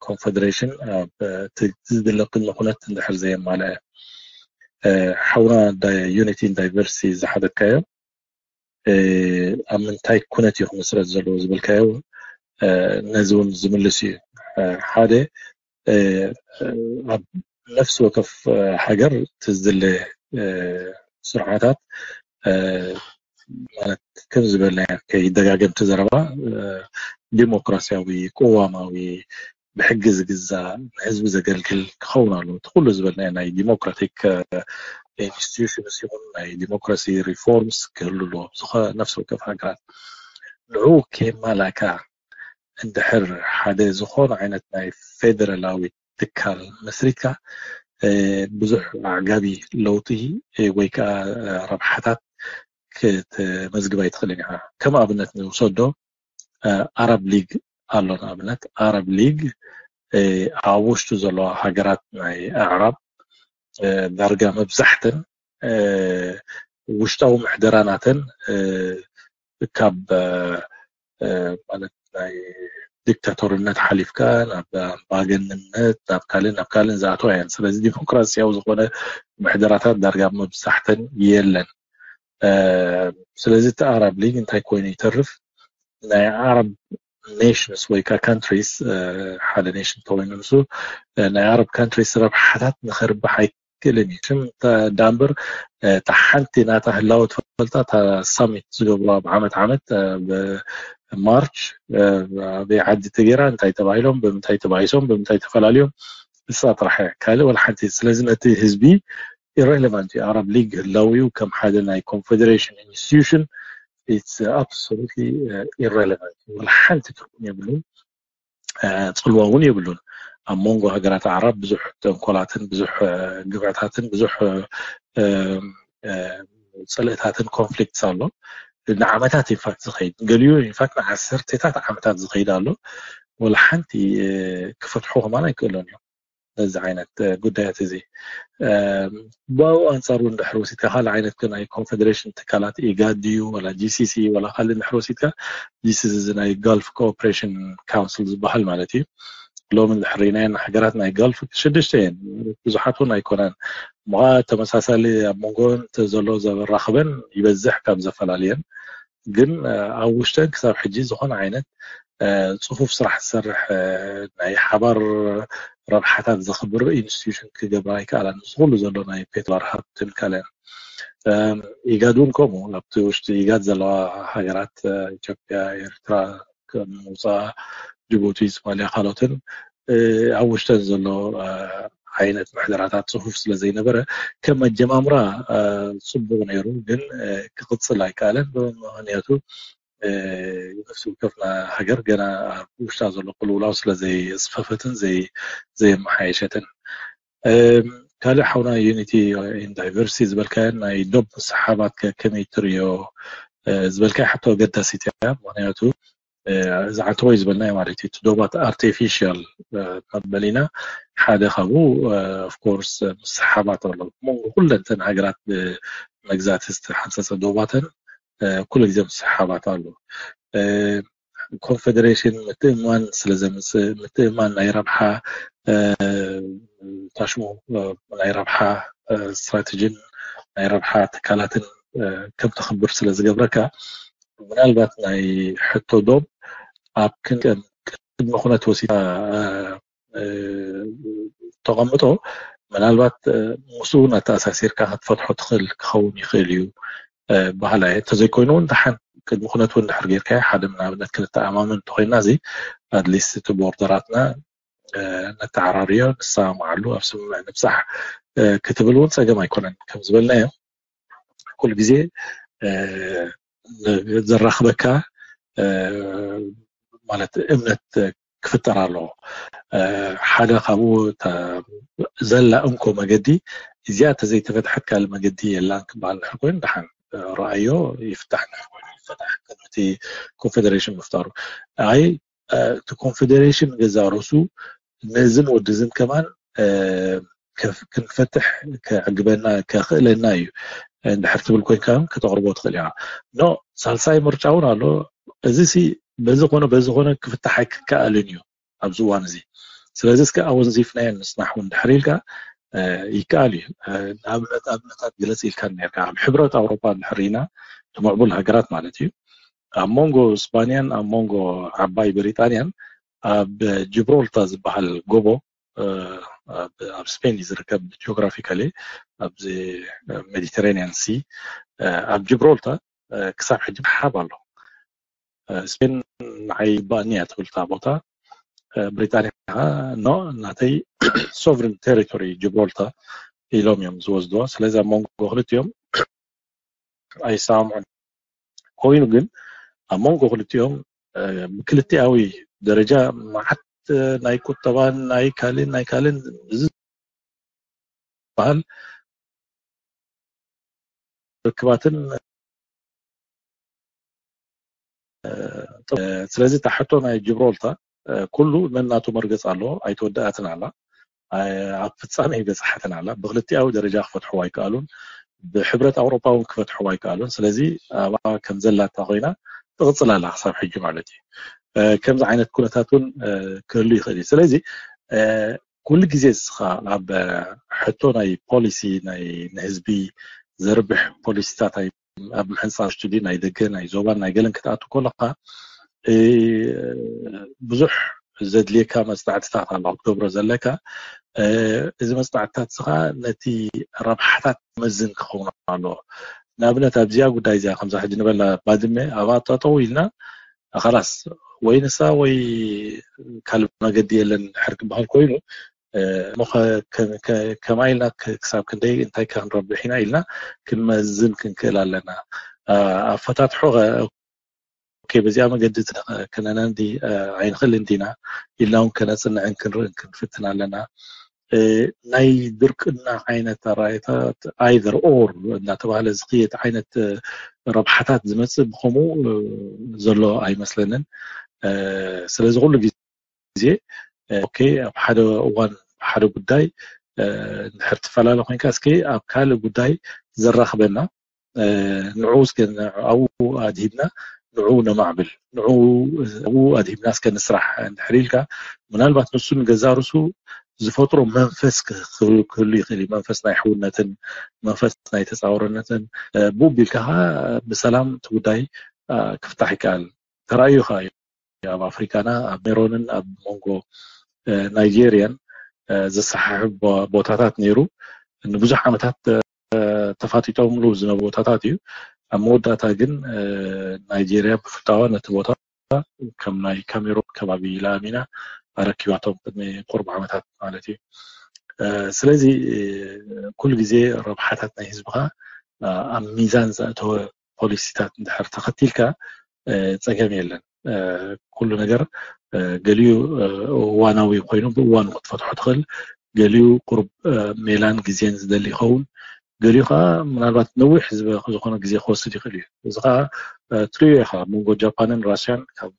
ኮንፌዴሬሽን ዝድለ ቅድሚ ኩነት እንድሕር ዘየማልአ ሓውና ዩኒቲ ዳይቨርሲቲ ዝሓተትካዮ ኣብ ምንታይ ኩነት እዩ ክምስረት ዘለዎ ዝበልካዮ ነዚ እውን ዝምልስ እዩ ሓደ ኣብ ነፍሲ ወከፍ ሃገር እቲ ዝድለ ስርዓታት ማለት ከም ዝበልና ከይደጋገምቲ ዘረባ ዲሞክራሲያዊ ቅዋማዊ ብሕጊ ዝግዛእ ንህዝቢ ዘገልግል ክኸውን ኣሎ እቲ ኩሉ ዝበልናዮ ናይ ዲሞክራቲክ ኢንስቲቱሽንስ ይኹን ናይ ዲሞክራሲ ሪፎርምስ ክህሉ ኣለዎ ዝኾ ነፍሲ ወከፍ ሃገራት ንዑ ከየማላእካ እንድሕር ሓደ ዝኾነ ዓይነት ናይ ፌደራላዊ ትካል መስሪትካ ብዙሕ ኣዕጋቢ ለውጢ ወይ ከዓ ረብሓታት ክትመዝግብ ኣይትኽእልን ኢኻ ከም ኣብነት ንውሰዶ ኣረብ ሊግ ኣሎ ንኣብነት ኣረብ ሊግ ኣብ ውሽጡ ዘለዋ ሃገራት ናይ ኣዕራብ ዳርጋ መብዛሕተን ውሽጣዊ ምሕደራ ናተን ካብ ማለት ናይ ዲክታቶርነት ሓሊፍካ ናብ ኣምባገንነት ናብ ካልእ ናብ ካልእ ዝኣተዋ እየን። ስለዚ ዲሞክራሲያዊ ዝኾነ ምሕደራታት ዳርጋ መብዛሕተን የለን። ስለዚ እቲ ኣራብ ሊግ እንታይ ኮይኑ ይተርፍ? ናይ ኣረብ ኔሽንስ ወይ ከዓ ካንትሪስ ሓደ ኔሽን ተኮይኑ ንሱ ናይ ኣረብ ካንትሪስ ረብሓታት ንኸርብሕ ኣይክእልን እዩ። ሽም ዳምበር እታ ሓንቲ ናታ ህላወ ትፈልጣ እታ ሳሚት ዝገብሩ ኣብ ዓመት ዓመት ብማርች ኣበይ ዓዲ ተገይራ እንታይ ተባሂሎም ብምንታይ ተባሂሶም ብምንታይ ተፈላልዮም እሳ ጥራሕ እያ ካልእ ወላ ሓንቲ። ስለዚ ነቲ ህዝቢ ኢረሌቫንት እዩ። ኣረብ ሊግ ህላው እዩ ከም ሓደ ናይ ኮንፌዴሬሽን ኢንስቲትዩሽን it's absolutely ኢረሌቫንት ወላ ሓንቲ ትርጉም የብሉን። ፅልዋ እውን የብሉን። ኣብ መንጎ ሃገራት ኣዕራብ ብዙሕ ተንኮላትን ብዙሕ ግፍዕታትን ብዙሕ ፅልእታትን ኮንፍሊክትስ ኣሎ። ንዓመታት ኢንፋክት ዝኸይድ ገሊኡ ኢንፋክት ንዓሰርተታት ዓመታት ዝኸይድ ኣሎ። ወላ ሓንቲ ክፈትሑ ከማን ኣይክእሎን እዮም። ነዚ ዓይነት ጉዳያት እዚ ብኣው ኣንፃር እውን ድሕር ወሲድካ ካልእ ዓይነት ናይ ኮንፌዴሬሽን ትካላት ኢጋድ ድዩ ወላ ጂሲሲ ወላ ካልእ ድሕር ወሲድካ ጂሲሲ እዚ ናይ ጋልፍ ኮኦፕሬሽን ካውንስል ዝበሃል ማለት እዩ። ሎሚ ድሕሪናየን ሃገራት ናይ ጋልፍ ሽዱሽተ እየን። ብዙሓት እውን ኣይኮናን። ምኳ ተመሳሳሊ ኣብ መንጎን ዘሎ ዘራኽበን ይበዝሕ ካብ ዘፈላልየን ግን ኣብ ውሽጠን ክሳብ ሕጂ ዝኾነ ዓይነት ፅፉፍ ስራሕ ዝሰርሕ ናይ ሓባር ረብሓታት ዘኽብር ኢንስቲትዩሽን ክገብራ ኣይከኣላን። ምስ ኩሉ ዘሎ ናይ ፔትሮል ሃብትን ካልእን ኢጋድ እውን ከምኡ ኣብቲ ውሽጢ ኢጋድ ዘለዋ ሃገራት ኢትዮጵያ፣ ኤርትራ፣ ምውፃእ ጅቡቲ፣ ሶማሊያ ካልኦትን ኣብ ውሽጠን ዘሎ ዓይነት ምሕደራታት ፅፉፍ ስለ ዘይነበረ ከም ኣጀማምራ ፅቡቅ ነይሩ፣ ግን ክቅፅል ኣይከኣለን። ምክንያቱ ነፍሲ ወከፍና ሃገር ገና ኣብ ውሽጣ ዘሎ ቅልውላው ስለ ዘይስፈፈትን ዘየመሓየሸትን። ካልእ ሓውና ዩኒቲ ኢን ዳይቨርሲቲ ዝበልካዮ ናይ ዶብ ስሓባት ከመይ ትርዮ ዝበልካዮ ሕቶ ኣገዳሲት እያ። ምክንያቱ እዚ ዓንተወይ ዝበልናዮ ማለት እዩ እቲ ዶባት ኣርቲፊሻል መበሊና ሓደ ካብኡ ኦፍኮርስ ምስሓባት ኣሎ መንጎ ኩለንተን ሃገራት ብመግዛእቲ ዝተሓንፀፀ ዶባተን ኩሉ ግዜ ምስሓባት ኣሎ። ኮንፌዴሬሽን ምትእምማን ስለ ዘምፅእ ምትእምማን ናይ ረብሓ ታሽሙ ናይ ረብሓ ስትራቴጂን ናይ ረብሓ ትካላትን ከም ተኽብር ስለ ዝገብረካ ምናልባት ናይ ሕቶ ዶብ ኣብ ክንቀም ቅድሚ ኩነት ወሲዳ ተቐምጦ ምናልባት ምስኡ እውን ኣተኣሳሲርካ ክትፈትሖ ትኽእል ክኸውን ይኽእል እዩ በሃላ እየ። እንተዘይኮይኑ እውን ደሓን ቅድሚ ኩነት እውን ድሕር ጌርካ ሓደ ንኣብነት ክንተኣማመን እንተኮይና እዚ ኣትሊስት እቲ ቦርደራትና ነተዓራርዮ ንሰማማዓሉ ኣብ ስምምዕ ንብፃሕ ክትብል እውን ፀገም ኣይኮነን። ከም ዝበልናዮ ኩሉ ግዜ ዘራኽበካ ማለት እምነት ክፍጠር ኣለዎ። ሓደ ካብኡ ዘላ እንኮ መገዲ እዚኣ ተዘይተፈትሐት ካልእ መገዲ የላን ክበሃል ንሕር ኮይኑ ደሓን ረኣዮ ይፍታሕ ንሕር ኮይኑ ይፈታሕ ቅድሚ እቲ ኮንፌዴሬሽን ምፍጣሩ ኣይ እቲ ኮንፌዴሬሽን ገዛ ርእሱ ነዝን ወድዝን ከማን ክንፈትሕ ከዕግበና ከኽእለና እዩ እንድሕር ትብል ኮይንካ ከተቕርቦ ትኽእል ኢኻ። ኖ ሳልሳይ ምርጫ እውን ኣሎ። እዚ ሲ በዚ ኮነ በዚ ኮነ ክፍታሕ ኣይክከኣልን እዩ ኣብዚ እዋን እዚ። ስለዚ እስከ ኣወንዚፍናዮ ንፅናሕ እውን ድሕር ኢልካ ይከኣል እዩ። ንኣብነት ኣብነታት ግለፅ ኢልካ ነርካ ኣብ ሕብረት ኣውሮፓ እንድሕር ኢና እቲ ምዕቡል ሃገራት ማለት እዩ ኣብ መንጎ ስፓንያን ኣብ መንጎ ዓባይ ብሪጣንያን ኣብ ጅብሮልታ ዝበሃል ጎቦ ኣብ ስፔን እዩ ዝርከብ ጂኦግራፊካሊ ኣብዚ ሜዲተራኒያን ሲ ኣብ ጅብሮልታ ክሳብ ሕጂ ሓብ ኣሎ። ስፔን ንዓይ ይግባእኒ እያ ትብል እታ ቦታ። ብሪጣንያ ከዓ ኖ ናተይ ሶቨሪን ቴሪቶሪ ጅብሮልታ ኢሎም እዮም ዝወስድዋ። ስለዚ ኣብ መንጎ ክልቲኦም ኣይሰማምዑን። ኮይኑ ግን ኣብ መንጎ ክልቲኦም ብክልቲኣዊ ደረጃ መዓት ናይ ቁጠባን ናይ ካልእን ናይ ካልእን እዚ ዝበሃል ርክባትን ስለዚ እታ ሕቶ ናይ ጅብሮልታ ኩሉ ነናቱ መርገፅ ኣለዎ ኣይተወደኣትን ኣላ ኣብ ፍፃመ ይበፅሓትን ኣላ ብክልቲኣዊ ደረጃ ክፈትሕዋ ኣይከኣሉን ብሕብረት ኣውሮፓ እውን ክፈትሕዋ ኣይከኣሉን ስለዚ ኣብኣ ከም ዘላታ ኮይና ትቕፅል ኣላ ክሳብ ሕጂ ማለት እዩ ከምዚ ዓይነት ኩነታት እውን ክህሉ ይኽእል እዩ። ስለዚ ኩሉ ግዜ እስኻ ኣብ ሕቶ ናይ ፖሊሲ ናይ ንህዝቢ ዘርብሕ ፖሊሲታት ኣብ ምሕንፃር ውሽጢ ድዩ ናይ ደገ ናይ ዞባን ናይ ገለን ክትኣቱ ከለካ ብዙሕ ዘድልየካ መፅናዕትታት ኣሎ ክትገብሮ ዘለካ። እዚ መፅናዕትታት እዚ ከዓ ነቲ ረብሓታት መዝን ክኸውን ኣለዎ። ንኣብነት ኣብዚኣ ጉዳይ እዚኣ ከምዛ ሕጂ ንበላ ባድመ ኣብኣ ጠጠው ኢልና ኸላስ ወይ ንሳ ወይ ካልእ መገዲ የለን ድሕር ክበሃል ኮይኑ እሞ ከማይ ኢልና ክሳብ ክንደይ እንታይ ከ ክንረብሕ ኢና ኢልና ክንመዝን ክንክእል ኣለና። ኣፈታትሖ በዚኣ መገዲ ክነነን ኣይንኽእል እንዲና ኢልና እውን ከነፅንዕን ክንርእን ክንፍትን ኣለና። ናይ ድርቅና ዓይነት ኣራየታት either or እናተባሃለ ዝኽየድ ዓይነት ረብሓታት ዝመፅእ ብከምኡ ዘሎ ኣይመስለንን። ስለዚ ኩሉ ግዜ ኦኬ ኣብ ሓደ እዋን ሓደ ጉዳይ እንድሕር ትፈላለ ኮይንካ እስኪ ኣብ ካልእ ጉዳይ ዘራኽበና ንዑ እስከ ኣብኡ ኣድሂብና ንዑ ነማዕብል ንዑ ኣብኡ ኣድሂብና እስከ ንስራሕ እንድሕር ኢልካ ምናልባት ንሱ ንገዛ ርሱ ዝፈጥሮ መንፈስ ክህሉ ይኽእል እዩ። መንፈስ ናይ ሕውነትን መንፈስ ናይ ተፃውረነትን ብኡ ቢልካ ከዓ ብሰላም እቲ ጉዳይ ክፍታሕ ይከኣል። ተራእዩ ከዓ እዩ ኣብ ኣፍሪካና ኣብ ሜሮንን ኣብ መንጎ ናይጄርያን ዘሰሓሕብ ቦታታት ነይሩ። ንብዙሕ ዓመታት ተፋጢጦምሉ ዝነበሩ ቦታታት እዩ። ኣብ መወዳእታ ግን ናይጄርያ ብፍታዋ ነቲ ቦታ ከም ናይ ካሜሮን ከባቢ ኢላ ኣሚና ኣረኪባቶም ቅድሚ ቁሩብ ዓመታት ማለት እዩ። ስለዚ ኩሉ ግዜ ረብሓታት ናይ ህዝብኻ ኣብ ሚዛን ዘእተወ ፖሊሲታት እንድሕር ተኸቲልካ ፀገም የለን። ኩሉ ነገር ገሊኡ እዋናዊ ኮይኑ ብእዋኑ ክትፈትሖ ትኽእል፣ ገሊኡ ቁሩብ ሜላን ግዜን ዝደሊ ይኸውን፣ ገሊኡ ከዓ ምናልባት ነዊሕ ዝኾነ ግዜ ክወስድ ይኽእል እዩ። እዚ ከዓ ትሪኦ ኢኻ ኣብ መንጎ ጃፓንን ራሽያን ካብ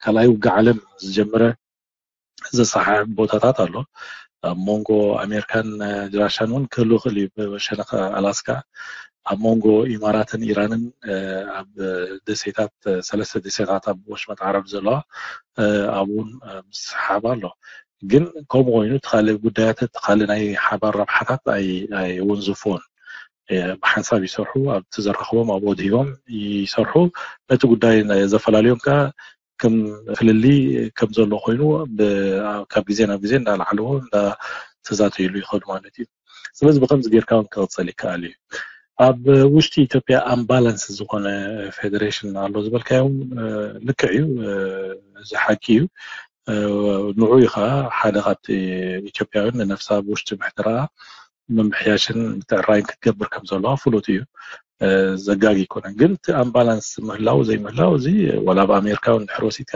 ካልኣይ ውግእ ዓለም ዝጀመረ ዘሰሓሕብ ቦታታት ኣሎ። ኣብ መንጎ ኣሜሪካን ራሽያን እውን ክህሉ ይኽእል እዩ። ብሸነኽ ኣላስካ ኣብ መንጎ ኢማራትን ኢራንን ኣብ ደሴታት ሰለስተ ደሴታት ኣብ ወሽመጥ ዓረብ ዘለዋ ኣብኡን ምስሓብ ኣሎ። ግን ከምኡ ኮይኑ እቲ ካልእ ጉዳያት እቲ ካልእ ናይ ሓባር ረብሓታት ኣይወንዝፎን። ብሓንሳብ ይሰርሑ ኣብቲ ዘራኽቦም ኣብኡ ድሂቦም ይሰርሑ። ነቲ ጉዳይ ዘፈላልዮም ከዓ ከም ፍልልይ ከም ዘሎ ኮይኑ ካብ ግዜ ናብ ግዜ እንዳለዓልዎ እንዳተዛተይሉ ይኸዱ ማለት እዩ። ስለዚ ብከምዚ ጌርካ እውን ክቕፀል ይከኣል እዩ። ኣብ ውሽጢ ኢትዮጵያ ኣምባላንስ ዝኾነ ፌደሬሽን ኣሎ ዝበልካዮ እውን ልክዕ እዩ። እዚ ሓቂ እዩ። ንዑ እዩ ከዓ ሓደ ካብቲ ኢትዮጵያውያን ንነፍሳ ኣብ ውሽጢ ምሕደራ ምምሕያሽን ምትዕራይን ክትገብር ከም ዘለዋ ፍሉጥ እዩ። ዘጋጊ ይኮነን ግን እቲ ኣምባላንስ ምህላው ዘይምህላው እዚ ወላ ኣብ ኣሜሪካ እውን ድሕር ወሲድካ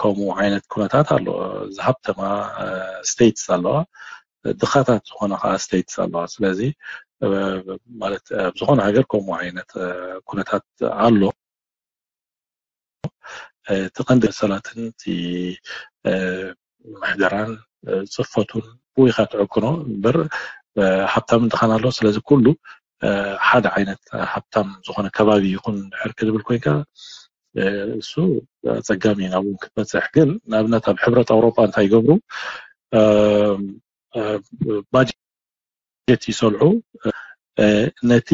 ከምኡ ዓይነት ኩነታት ኣሎ። ዝሃብተማ ስቴትስ ኣለዋ፣ ድኻታት ዝኾነ ከዓ ስቴትስ ኣለዋ። ስለዚ ማለት ኣብ ዝኾነ ሃገር ከምኡ ዓይነት ኩነታት ኣሎ። እቲ ቀንዲ ሰላትን እቲ ምሕደራን ፅፈቱን ብኢኻ ትዕቅኖ እምበር ሃብታምን ድኻን ኣሎ። ስለዚ ኩሉ ሓደ ዓይነት ሃብታም ዝኾነ ከባቢ ይኹን ድሕር ክድብል ኮይንካ እሱ ፀጋሚ ናብኡ ክትበፅሕ ግን ንኣብነት ኣብ ሕብረት ኣውሮጳ እንታይ ይገብሩ ባጀት ይሰልዑ ነቲ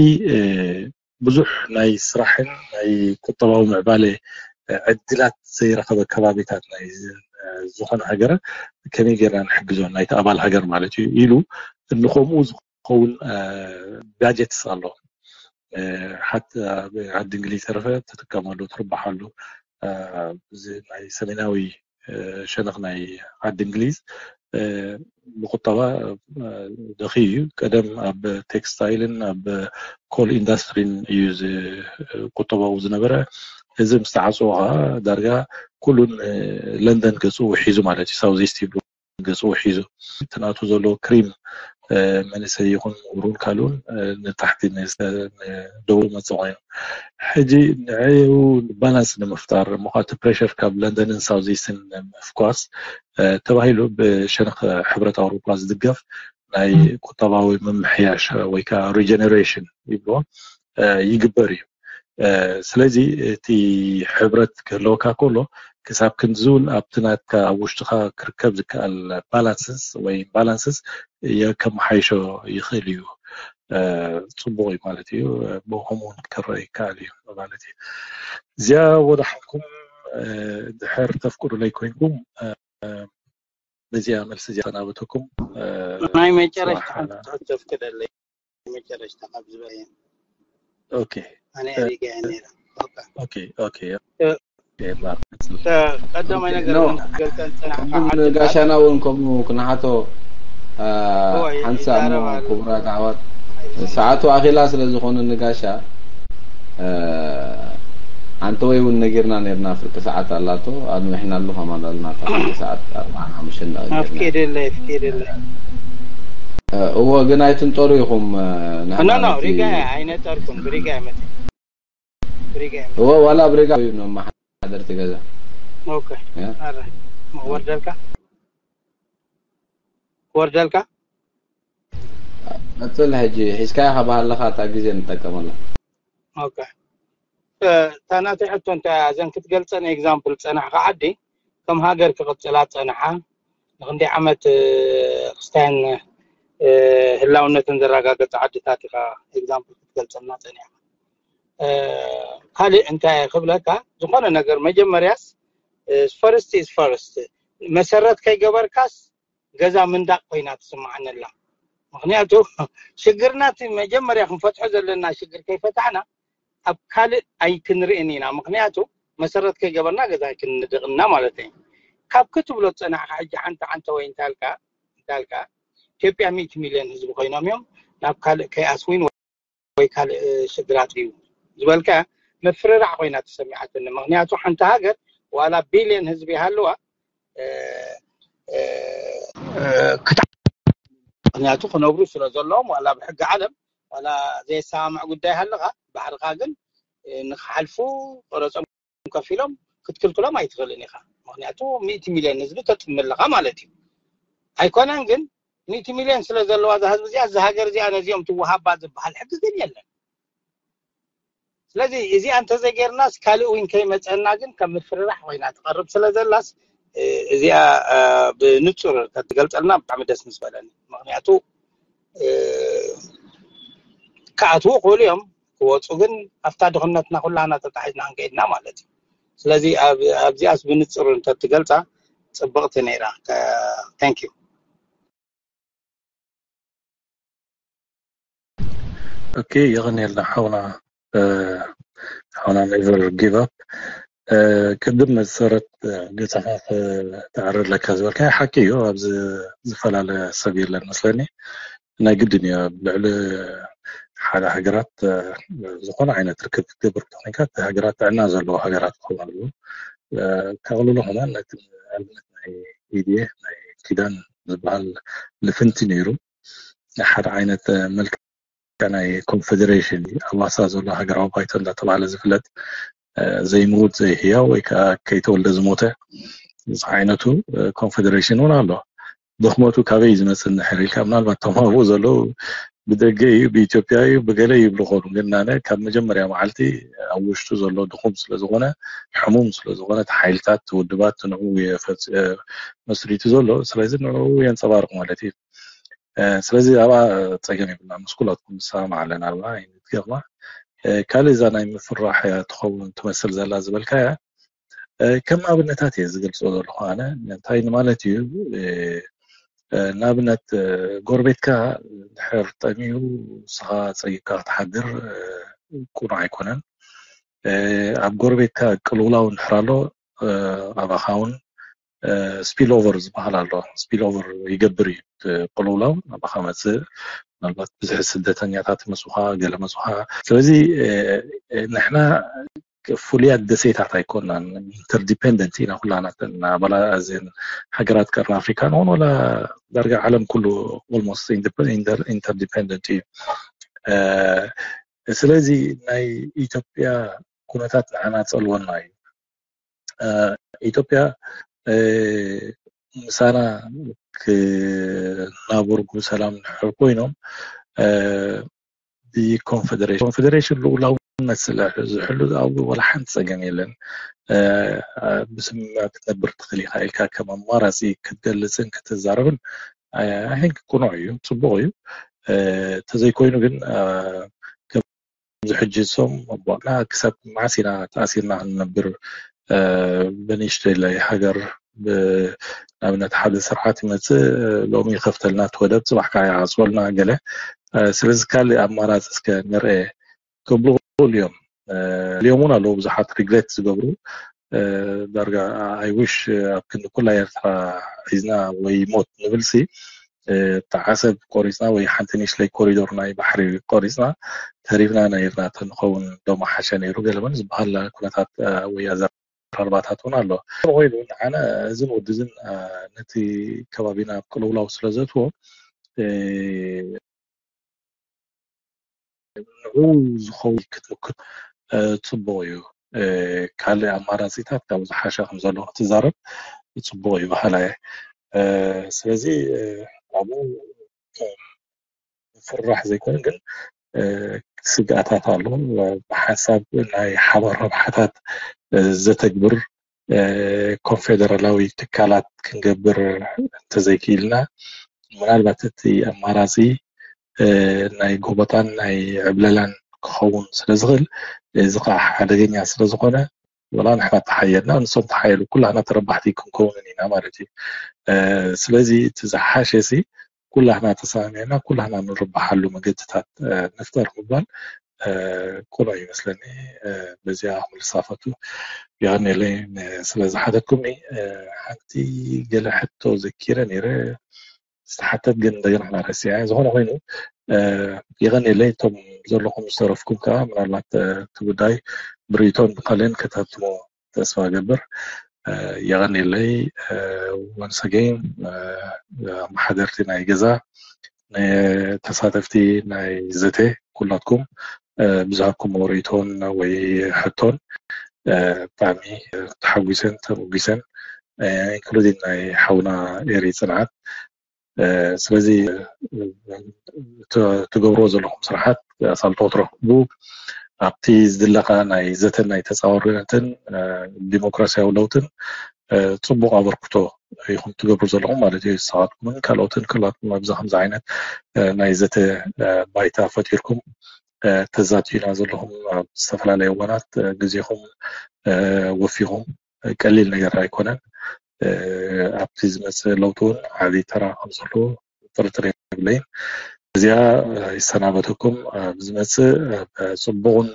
ብዙሕ ናይ ስራሕን ናይ ቁጠባዊ ምዕባለ ዕድላት ዘይረኸበ ከባቢታት ናይ ዝኾነ ሃገር ከመይ ጌርና ንሕግዞ ናይቲ ኣባል ሃገር ማለት እዩ ኢሉ እንከምኡ ዝኸውን ጋጀትስ ኣሎ። ሓት ዓዲ እንግሊዝ ተረፈ ትጥቀመሉ ትርባሓሉ እዚ ናይ ሰሜናዊ ሸነኽ ናይ ዓዲ እንግሊዝ ብቁጠባ ደኺ እዩ። ቀደም ኣብ ቴክስታይልን ኣብ ኮል ኢንዳስትሪን እዩ ቁጠባኡ ዝነበረ። እዚ ምስ ተዓፅዎ ከዓ ዳርጋ ኩሉን ለንደን ገፁ ውሒዙ ማለት እዩ። ሳውዝ ኢስት ይብሉ ገፁ ውሒዙ እቲ ናቱ ዘሎ ክሪም መንእሰይ ይኹን ውሩን ካልኡን ንታሕቲ ደቡብ መፅእ ኮይኑ ሕጂ ንዕኡ ባላንስ ንምፍጣር እሞ እቲ ፕሬሽር ካብ ለንደንን ሳውዝ ኢስትን ምፍኳስ ተባሂሉ ብሸነኽ ሕብረት ኣውሮፓ ዝድገፍ ናይ ቁጠባዊ ምምሕያሽ ወይ ከዓ ሪጀነሬሽን ይብልዎ ይግበር እዩ። ስለዚ እቲ ሕብረት ክህልወካ ከሎ ክሳብ ክንድዚ እውን ኣብቲ ናትካ ኣብ ውሽጥኻ ክርከብ ዝከኣል ባላንስስ ወይ ኢምባላንስስ ከመሓይሾ ይኽእል እዩ። ጽቡቕ እዩ ማለት እዩ። ብኡ ከምኡ እውን ክረአ ይከኣል እዩ ማለት እዩ። እዚኣ ወዳሓንኩም ድሕር ተፍቅዱለይ ኮይንኩም በዚኣ መልሲ እዚኣ ተናበተኩም። ናይ መጨረሽታ ሓንቲ ትሕት ዘፍቅደለይ መጨረሽታ ካብ ዝበለ ኦኬ ኣነ ሪጋ ነራ ኦኬ ኦኬ ቀዳማይ ነገር ገልጸን ጸናሕጋሻና እውን ከምኡ ክንሓቶ ሓንሳእ ክቡራት ኣሕዋት ሰዓቱ ኣኺላ ስለ ዝኾነ ንጋሻ ኣንተ ወይ እውን ነጊርና ነርና ፍርቂ ሰዓት ኣላቶ ኣንዊሕናሉ ከማን ኣልና ፍርቂ ሰዓት ኣርባዓን ሓሙሽተን ደቂቕ ጌርና። ኣፍቂድለይ ኣፍቂድለይ እዎ ግን ኣይትንጠሩ ኢኹም ኖ ኖ ሪጋ ኣይነጠርኩን ብሪጋ መ ብሪጋ እዎ ዋላ ብሪጋ እዩ ነመሓደርቲ ገዛ ኦኬ ኣረ ወርደልካ ወርደልካ ቀፅል ሕጂ ሒዝካያ ካብ ኣለካ እታ ግዜ ንጠቀመላ ኦኬ እታ ናተይ ሕቶ እንታይ እያ እዘን ክትገልፀን ኤግዛምፕል ፀናሕካ ዓዲ ከም ሃገር ክቕፅላ ፀናሓ ንክንደይ ዓመት ክስታይን ህላውነትን ዘረጋገፀ ዓድታት ኢኻ ኤግዛምፕል ክትገልፀልና ፀኒሕካ ካልእ እንታይ ክብለካ ዝኾነ ነገር መጀመርያስ ፈርስት ኢዝ ፈርስት መሰረት ከይገበርካስ ገዛ ምንዳቕ ኮይና ትስምዓኒ ኣላ ምክንያቱ ሽግርና እቲ መጀመርያ ክንፈትሖ ዘለና ሽግር ከይፈታሕና ኣብ ካልእ ኣይክንርእን ኢና ምክንያቱ መሰረት ከይገበርና ገዛ ኣይክንንድቕ እና ማለት እዩ ካብ ክትብሎ ዝፀናሕካ ሕጂ ሓንቲ ዓንተ ወይ እንታልካ እንታልካ ኢትዮጵያ ሚእቲ ሚልዮን ህዝቢ ኮይኖም እዮም ናብ ካልእ ከይኣስዊን ወይ ካልእ ሽግራት እዩ ዝበልካ ምፍርራሕ ኮይና ተሰሚዓትኒ ምክንያቱ ሓንቲ ሃገር ዋላ ቢልዮን ህዝቢ ይሃልዋ ምክንያቱ ክነብሩ ስለ ዘለዎም ዋላ ብሕጊ ዓለም ዋላ ዘየሰማምዕ ጉዳይ ሃለካ ባሕርካ ግን ንክሓልፉ ቆረፆም ከፊሎም ክትክልክሎም ኣይትኽእልን ኢኻ ምክንያቱ ሚእቲ ሚልዮን ህዝቢ ተጥሚ ኣለካ ማለት እዩ ኣይኮነን ግን ሚእቲ ሚልዮን ስለ ዘለዋ እዛ ህዝቢ እዚኣ እዛ ሃገር እዚኣ ነዚኦም ትወሃባ ዝበሃል ሕጊ ግን የለን ስለዚ እዚኣ እንተዘይጌርናስ ካልእ እውን ከይመፀና ግን ከም ምፍርራሕ ኮይና ትቐርብ ስለ ዘላስ እዚኣ ብንፁር ተትገልፀልና ብጣዕሚ ደስ ምስ በለኒ ምክንያቱ ክኣትዉ ክእሉ እዮም ክወፁ ግን ኣብታ ድኽነትና ኩላና ተታሒዝና ክንከይድና ማለት እዩ ስለዚ ኣብዚኣስ ብንፅር እንተትገልፃ ፅብቕቲ ነይራ thank you ኦኬ የቐንየልና ሓውና ሓውና never give up ቅድም መሰረት ገዛኻ ተዕርለካ ዝበልካ ሓቂ እዩ ኣብዚ ዝፈላለ ሰብ የለን መስለኒ ናይ ግድን እዩ ኣብ ልዕሊ ሓደ ሃገራት ዝኾነ ዓይነት ርክብ ክትገብር ተኮንካ እቲ ሃገራት ጥዕና ዘለዎ ሃገራት ክኸውን ኣለዎ ከቕልሎ ከማን ነቲ ኣብነት ናይ ኢድየ ናይ ኪዳን ዝበሃል ልፍንቲ ነይሩ ሓደ ዓይነት መልክዕ ናይ ኮንፌዴሬሽን ኣዋሳ ዘሎ ሃገራዊ ባይቶ እንዳተባሃለ ዝፍለጥ ዘይምውት ዘይህያው ወይ ከዓ ከይተወልደ ዝሞተ ምስ ዓይነቱ ኮንፌዴሬሽን እውን ኣሎ ድኽመቱ ካበይ ዝመፅእ እንድሕር ኢልካ ምናልባት ተማቡ ዘለዉ ብደገ እዩ ብኢትዮጵያ እዩ ብገለ ይብሉ ኾኑ ግን ናነ ካብ መጀመርያ መዓልቲ ኣብ ውሽጡ ዘሎ ድኹም ስለዝኾነ ሕሙም ስለዝኾነ እቲ ሓይልታት ውድባት ንዕኡ መስሪቱ ዘሎ ስለዚ ንዕኡ የንፀባርቕ ማለት እዩ ስለዚ ኣብኣ ፀገም የብልና ምስ ኩላትኩም ንሰማማዕ ኣለና ኣብኣ ኣይንትገርማ ካልእ እዛ ናይ ምፍራሕ እያ ትኸውን ትመስል ዘላ ዝበልካያ ከም ኣብነታት እየ ዝገልፆ ዘለኹ ኣነ እንታይ ማለት እዩ ንኣብነት ጎረቤትካ ድሕር ጠሚዩ ንስኻ ፀጊብካ ክትሓድር ቁኑዕ ኣይኮነን ኣብ ጎረቤትካ ቅልውላው እንድሕር ኣሎ ኣባኻ እውን spill over ዝበሃል ኣሎ spill over ይገብር እዩ ቅልውላው ኣባኻ መፅእ ምናልባት ብዙሕ ስደተኛታት መስኻ ገለ መስኻ ስለዚ ንሕና ፍሉያት ደሴታት ኣይኮናን interdependent ኢና ኩላናተን ኣባላ እዘን ሃገራት ቀርኒ ኣፍሪካ ንሆን ወላ ዳርጋ ዓለም ኩሉ almost interdependent እዩ ስለዚ ናይ ኢትዮጵያ ኩነታት ንዓና ፀልወና እዩ ኢትዮጵያ ምሳና ክናበሩ ብሰላም ንሕር ኮይኖም ብኮንፌዴሬሽን ኮንፌዴሬሽን ልኡላዊ መስለ ዝሕሉ ኣብኡ ዋላ ሓንቲ ጸገም የለን። ብስምምዕ ክትነብር ትኽእል ኢኻ ኢልካ ከም ኣማራጺ ክትገልጽን ክትዛረብን ኣይንክ ቅኑዕ እዩ፣ ጽቡቕ እዩ። ተዘይኮይኑ ግን ከምዚ ሕጂ እሶም ኣቦና ክሳብ መዓስ ኢና ተኣሲርና ክንነብር? ብንእሽተይለይ ሃገር ንኣብነት ሓደ ስርዓት ይመፅእ፣ ሎሚ ይኸፍተልና እቲ ወደብ፣ ፅባሕ ከዓ ይዓፅወልና ገለ። ስለዚ ካልእ ኣማራፂ እስከ ንርአ ክብሉ ይኽእሉ እዮም። ልዮም እውን ኣለዉ ብዙሓት ሪግሬት ዝገብሩ። ዳርጋ ኣይ ዊሽ ኣብ ክንዲ ኩላ ኤርትራ ሒዝና ወይ ሞት ንብልሲ፣ እቲ ዓሰብ ቆሪፅና ወይ ሓንቲ ንእሽተይ ኮሪዶር ናይ ባሕሪ ቆሪፅና ተሪፍና ነይርና ተንኸውን ዶ ምሓሸ ነይሩ ገለመን ዝበሃል ኩነታት ወይ ኣዘራርባታት እውን ኣሎ። ኮይኑ ንዓና እዝን ወዲ እዝን ነቲ ከባቢና ኣብ ቅልውላው ስለ ዘእትዎ ንዑ ዝኸውን ክትምክት ፅቡቕ እዩ። ካልእ ኣማራፂታት ካብ ዝሓሸ ከም ዘሎ ክትዛረብ ፅቡቕ እዩ በሃላይ እየ። ስለዚ ኣብኡ ፍራሕ ዘይኮነ ግን ስግኣታት ኣሎ። ብሓንሳብ ናይ ሓባር ረብሓታት ዘተግብር ኮንፌደራላዊ ትካላት ክንገብር እንተዘይክኢልና፣ ምናልባት እቲ ኣማራፂ ናይ ጎበጣን ናይ ዕብለላን ክኸውን ስለ ዝኽእል፣ እዚ ከዓ ሓደገኛ ስለ ዝኾነ፣ ወላ ንሕና ተሓየልና ንሶም ተሓየሉ ኩላህና ተረባሕቲ ክንከውንን ኢና ማለት እዩ። ስለዚ እቲ ዝሓሸ ሲ ኩላህና ተሰማሚዕና ኩላህና ንርባሓሉ መገድታት ንፍጠር ምባል ቅኑዕ ይመስለኒ። በዚኣ ክምልሳ ፈቱ። የቐንየለይ ስለ ዝሓተትኩምኒ። ሓንቲ ገለ ሕቶ ዘኪረ ነይረ ዝተሓተት ግን እንደገና ክና ረሲዐ። ዝኾነ ኮይኑ የቐንየለይ። እቶም ዘለኹም ዝተረፍኩም ከዓ ምናልባት እቲ ጉዳይ ብርእይቶን ብካልን ከተህትሞ ተስፋ እገብር። የቐንየለይ። ወንስ ኣገይን ኣመሓደርቲ ናይ ገዛ፣ ንተሳተፍቲ ናይ ዘተ ኩላትኩም ብዝሃብኩም ርእይቶን ወይ ሕቶን ብጣዕሚ ተሓጒሰን ተመጒሰን፣ ኢንክሉዲን ናይ ሓውና ኤሪ ፅንዓት። ስለዚ ትገብርዎ ዘለኹም ስራሓት ኣሳልጦ ክትረኽቡ ኣብቲ ዝድለኻ ናይ ዘተን ናይ ተፃዋርነትን ዲሞክራሲያዊ ለውጥን ፅቡቕ ኣበርክቶ ኢኹም ትገብሩ ዘለኹም ማለት እዩ። ንስኻትኩምን ካልኦትን ክላትኩም ኣብዚ ከምዚ ዓይነት ናይ ዘተ ባይታ ፈጢርኩም ተዛትዩና ዘለኹም ኣብ ዝተፈላለዩ እዋናት ግዜኹም ወፊኹም ቀሊል ነገር ኣይኮነን። ኣብቲ ዝመፅእ ለውጢ እውን ዓብዪ ተራ ከም ዘለዎ ጥርጥር የብለይን። እዚኣ ይሰናበተኩም። ኣብ ዝመፅእ ብፅቡቕን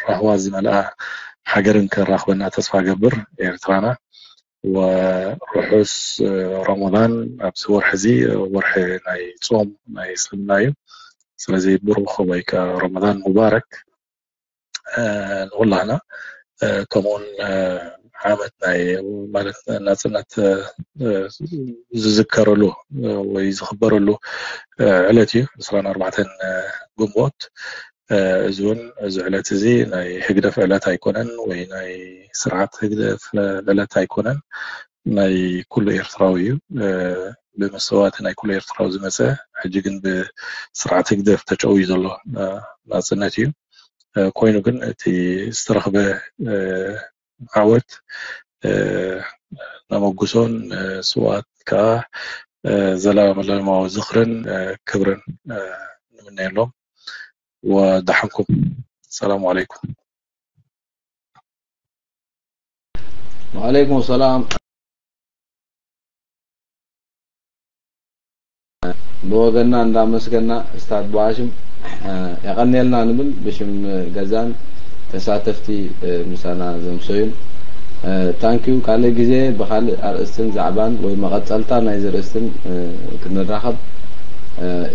ራህዋ ዝመልኣ ሃገርን ከራኽበና ተስፋ ገብር ኤርትራና። ወርሑስ ረመዳን ኣብዚ ወርሒ እዚ ወርሒ ናይ ጾም ናይ እስልምና እዩ። ስለዚ ብሩኽ ወይ ከኣ ረመዳን ሙባረክ ንኹላህና። እቶም እውን ዓመት ናይ ማለት ናጽነት ዝዝከረሉ ወይ ዝኽበረሉ ዕለት እዩ፣ ዕስራን ኣርባዕተን ግንቦት። እዚ እውን እዚ ዕለት እዚ ናይ ህግደፍ ዕለት ኣይኮነን ወይ ናይ ስርዓት ህግደፍ ዕለት ኣይኮነን፣ ናይ ኩሉ ኤርትራዊ እዩ። ብመሰዋእቲ ናይ ኩሉ ኤርትራዊ ዝመጸ፣ ሕጂ ግን ብስርዓት ህግደፍ ተጨውዩ ዘሎ ናጽነት እዩ። ኮይኑ ግን እቲ ዝተረኽበ ዓወት ነመጉሶን ስውኣት ከዓ ዘላለማዊ ዝኽርን ክብርን ንምነየሎም። ወደሓንኩም። ሰላም ዓለይኩም። ወዓለይኩም ሰላም። ብወገና እንዳመስገና እስታድ ብዋሽም የቐንየልና ንብል ብሽም ገዛን ተሳተፍቲ ምሳና ዘምሰዩን። ታንኪዩ። ካልእ ግዜ ብካልእ ኣርእስትን ዛዕባን ወይ መቐጸልታ ናይዚ ርእስትን ክንራኸብ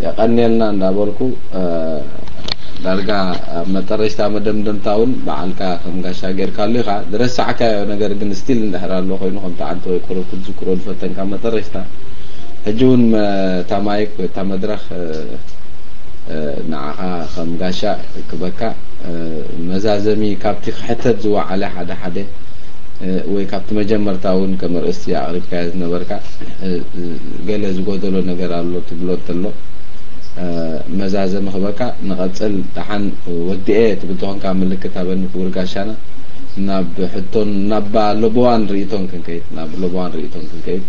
የቐንየልና እንዳበልኩ፣ ዳርጋ ኣብ መጠረሽታ መደምደምታ እውን በዓልካ ከም ጋሻ ጌርካሉ ኢኻ። ዝረሳዕካዮ ነገር ግን ስቲል እንድሕር ኣሎ ኮይኑ ከምቲ ዓንተ ወይ ቁሩብ ክትዝክሮ ዝፈተንካ መጠረሽታ ሕጂ እውን እታ ማይክ ወይ እታ መድረኽ ንዓኻ ከም ጋሻ ክበካ መዛዘሚ ካብቲ ክሕተት ዝወዓለ ሓደ ሓደ ወይ ካብቲ መጀመርታ እውን ከም ኣርእስቲ ኣቕሪብካዮ ዝነበርካ ገለ ዝጎደሎ ነገር ኣሎ ትብሎ እንተሎ መዛዘሚ ክበካ ንቐጽል። ደሓን ወዲኤ ትብል ተኾንካ ምልክት ሃበኒ ክቡር ጋሻና። ናብ ሕቶን ናብ ለቦዋን ርእይቶን ክንከይድ፣ ናብ ለቦዋን ርእይቶን ክንከይድ።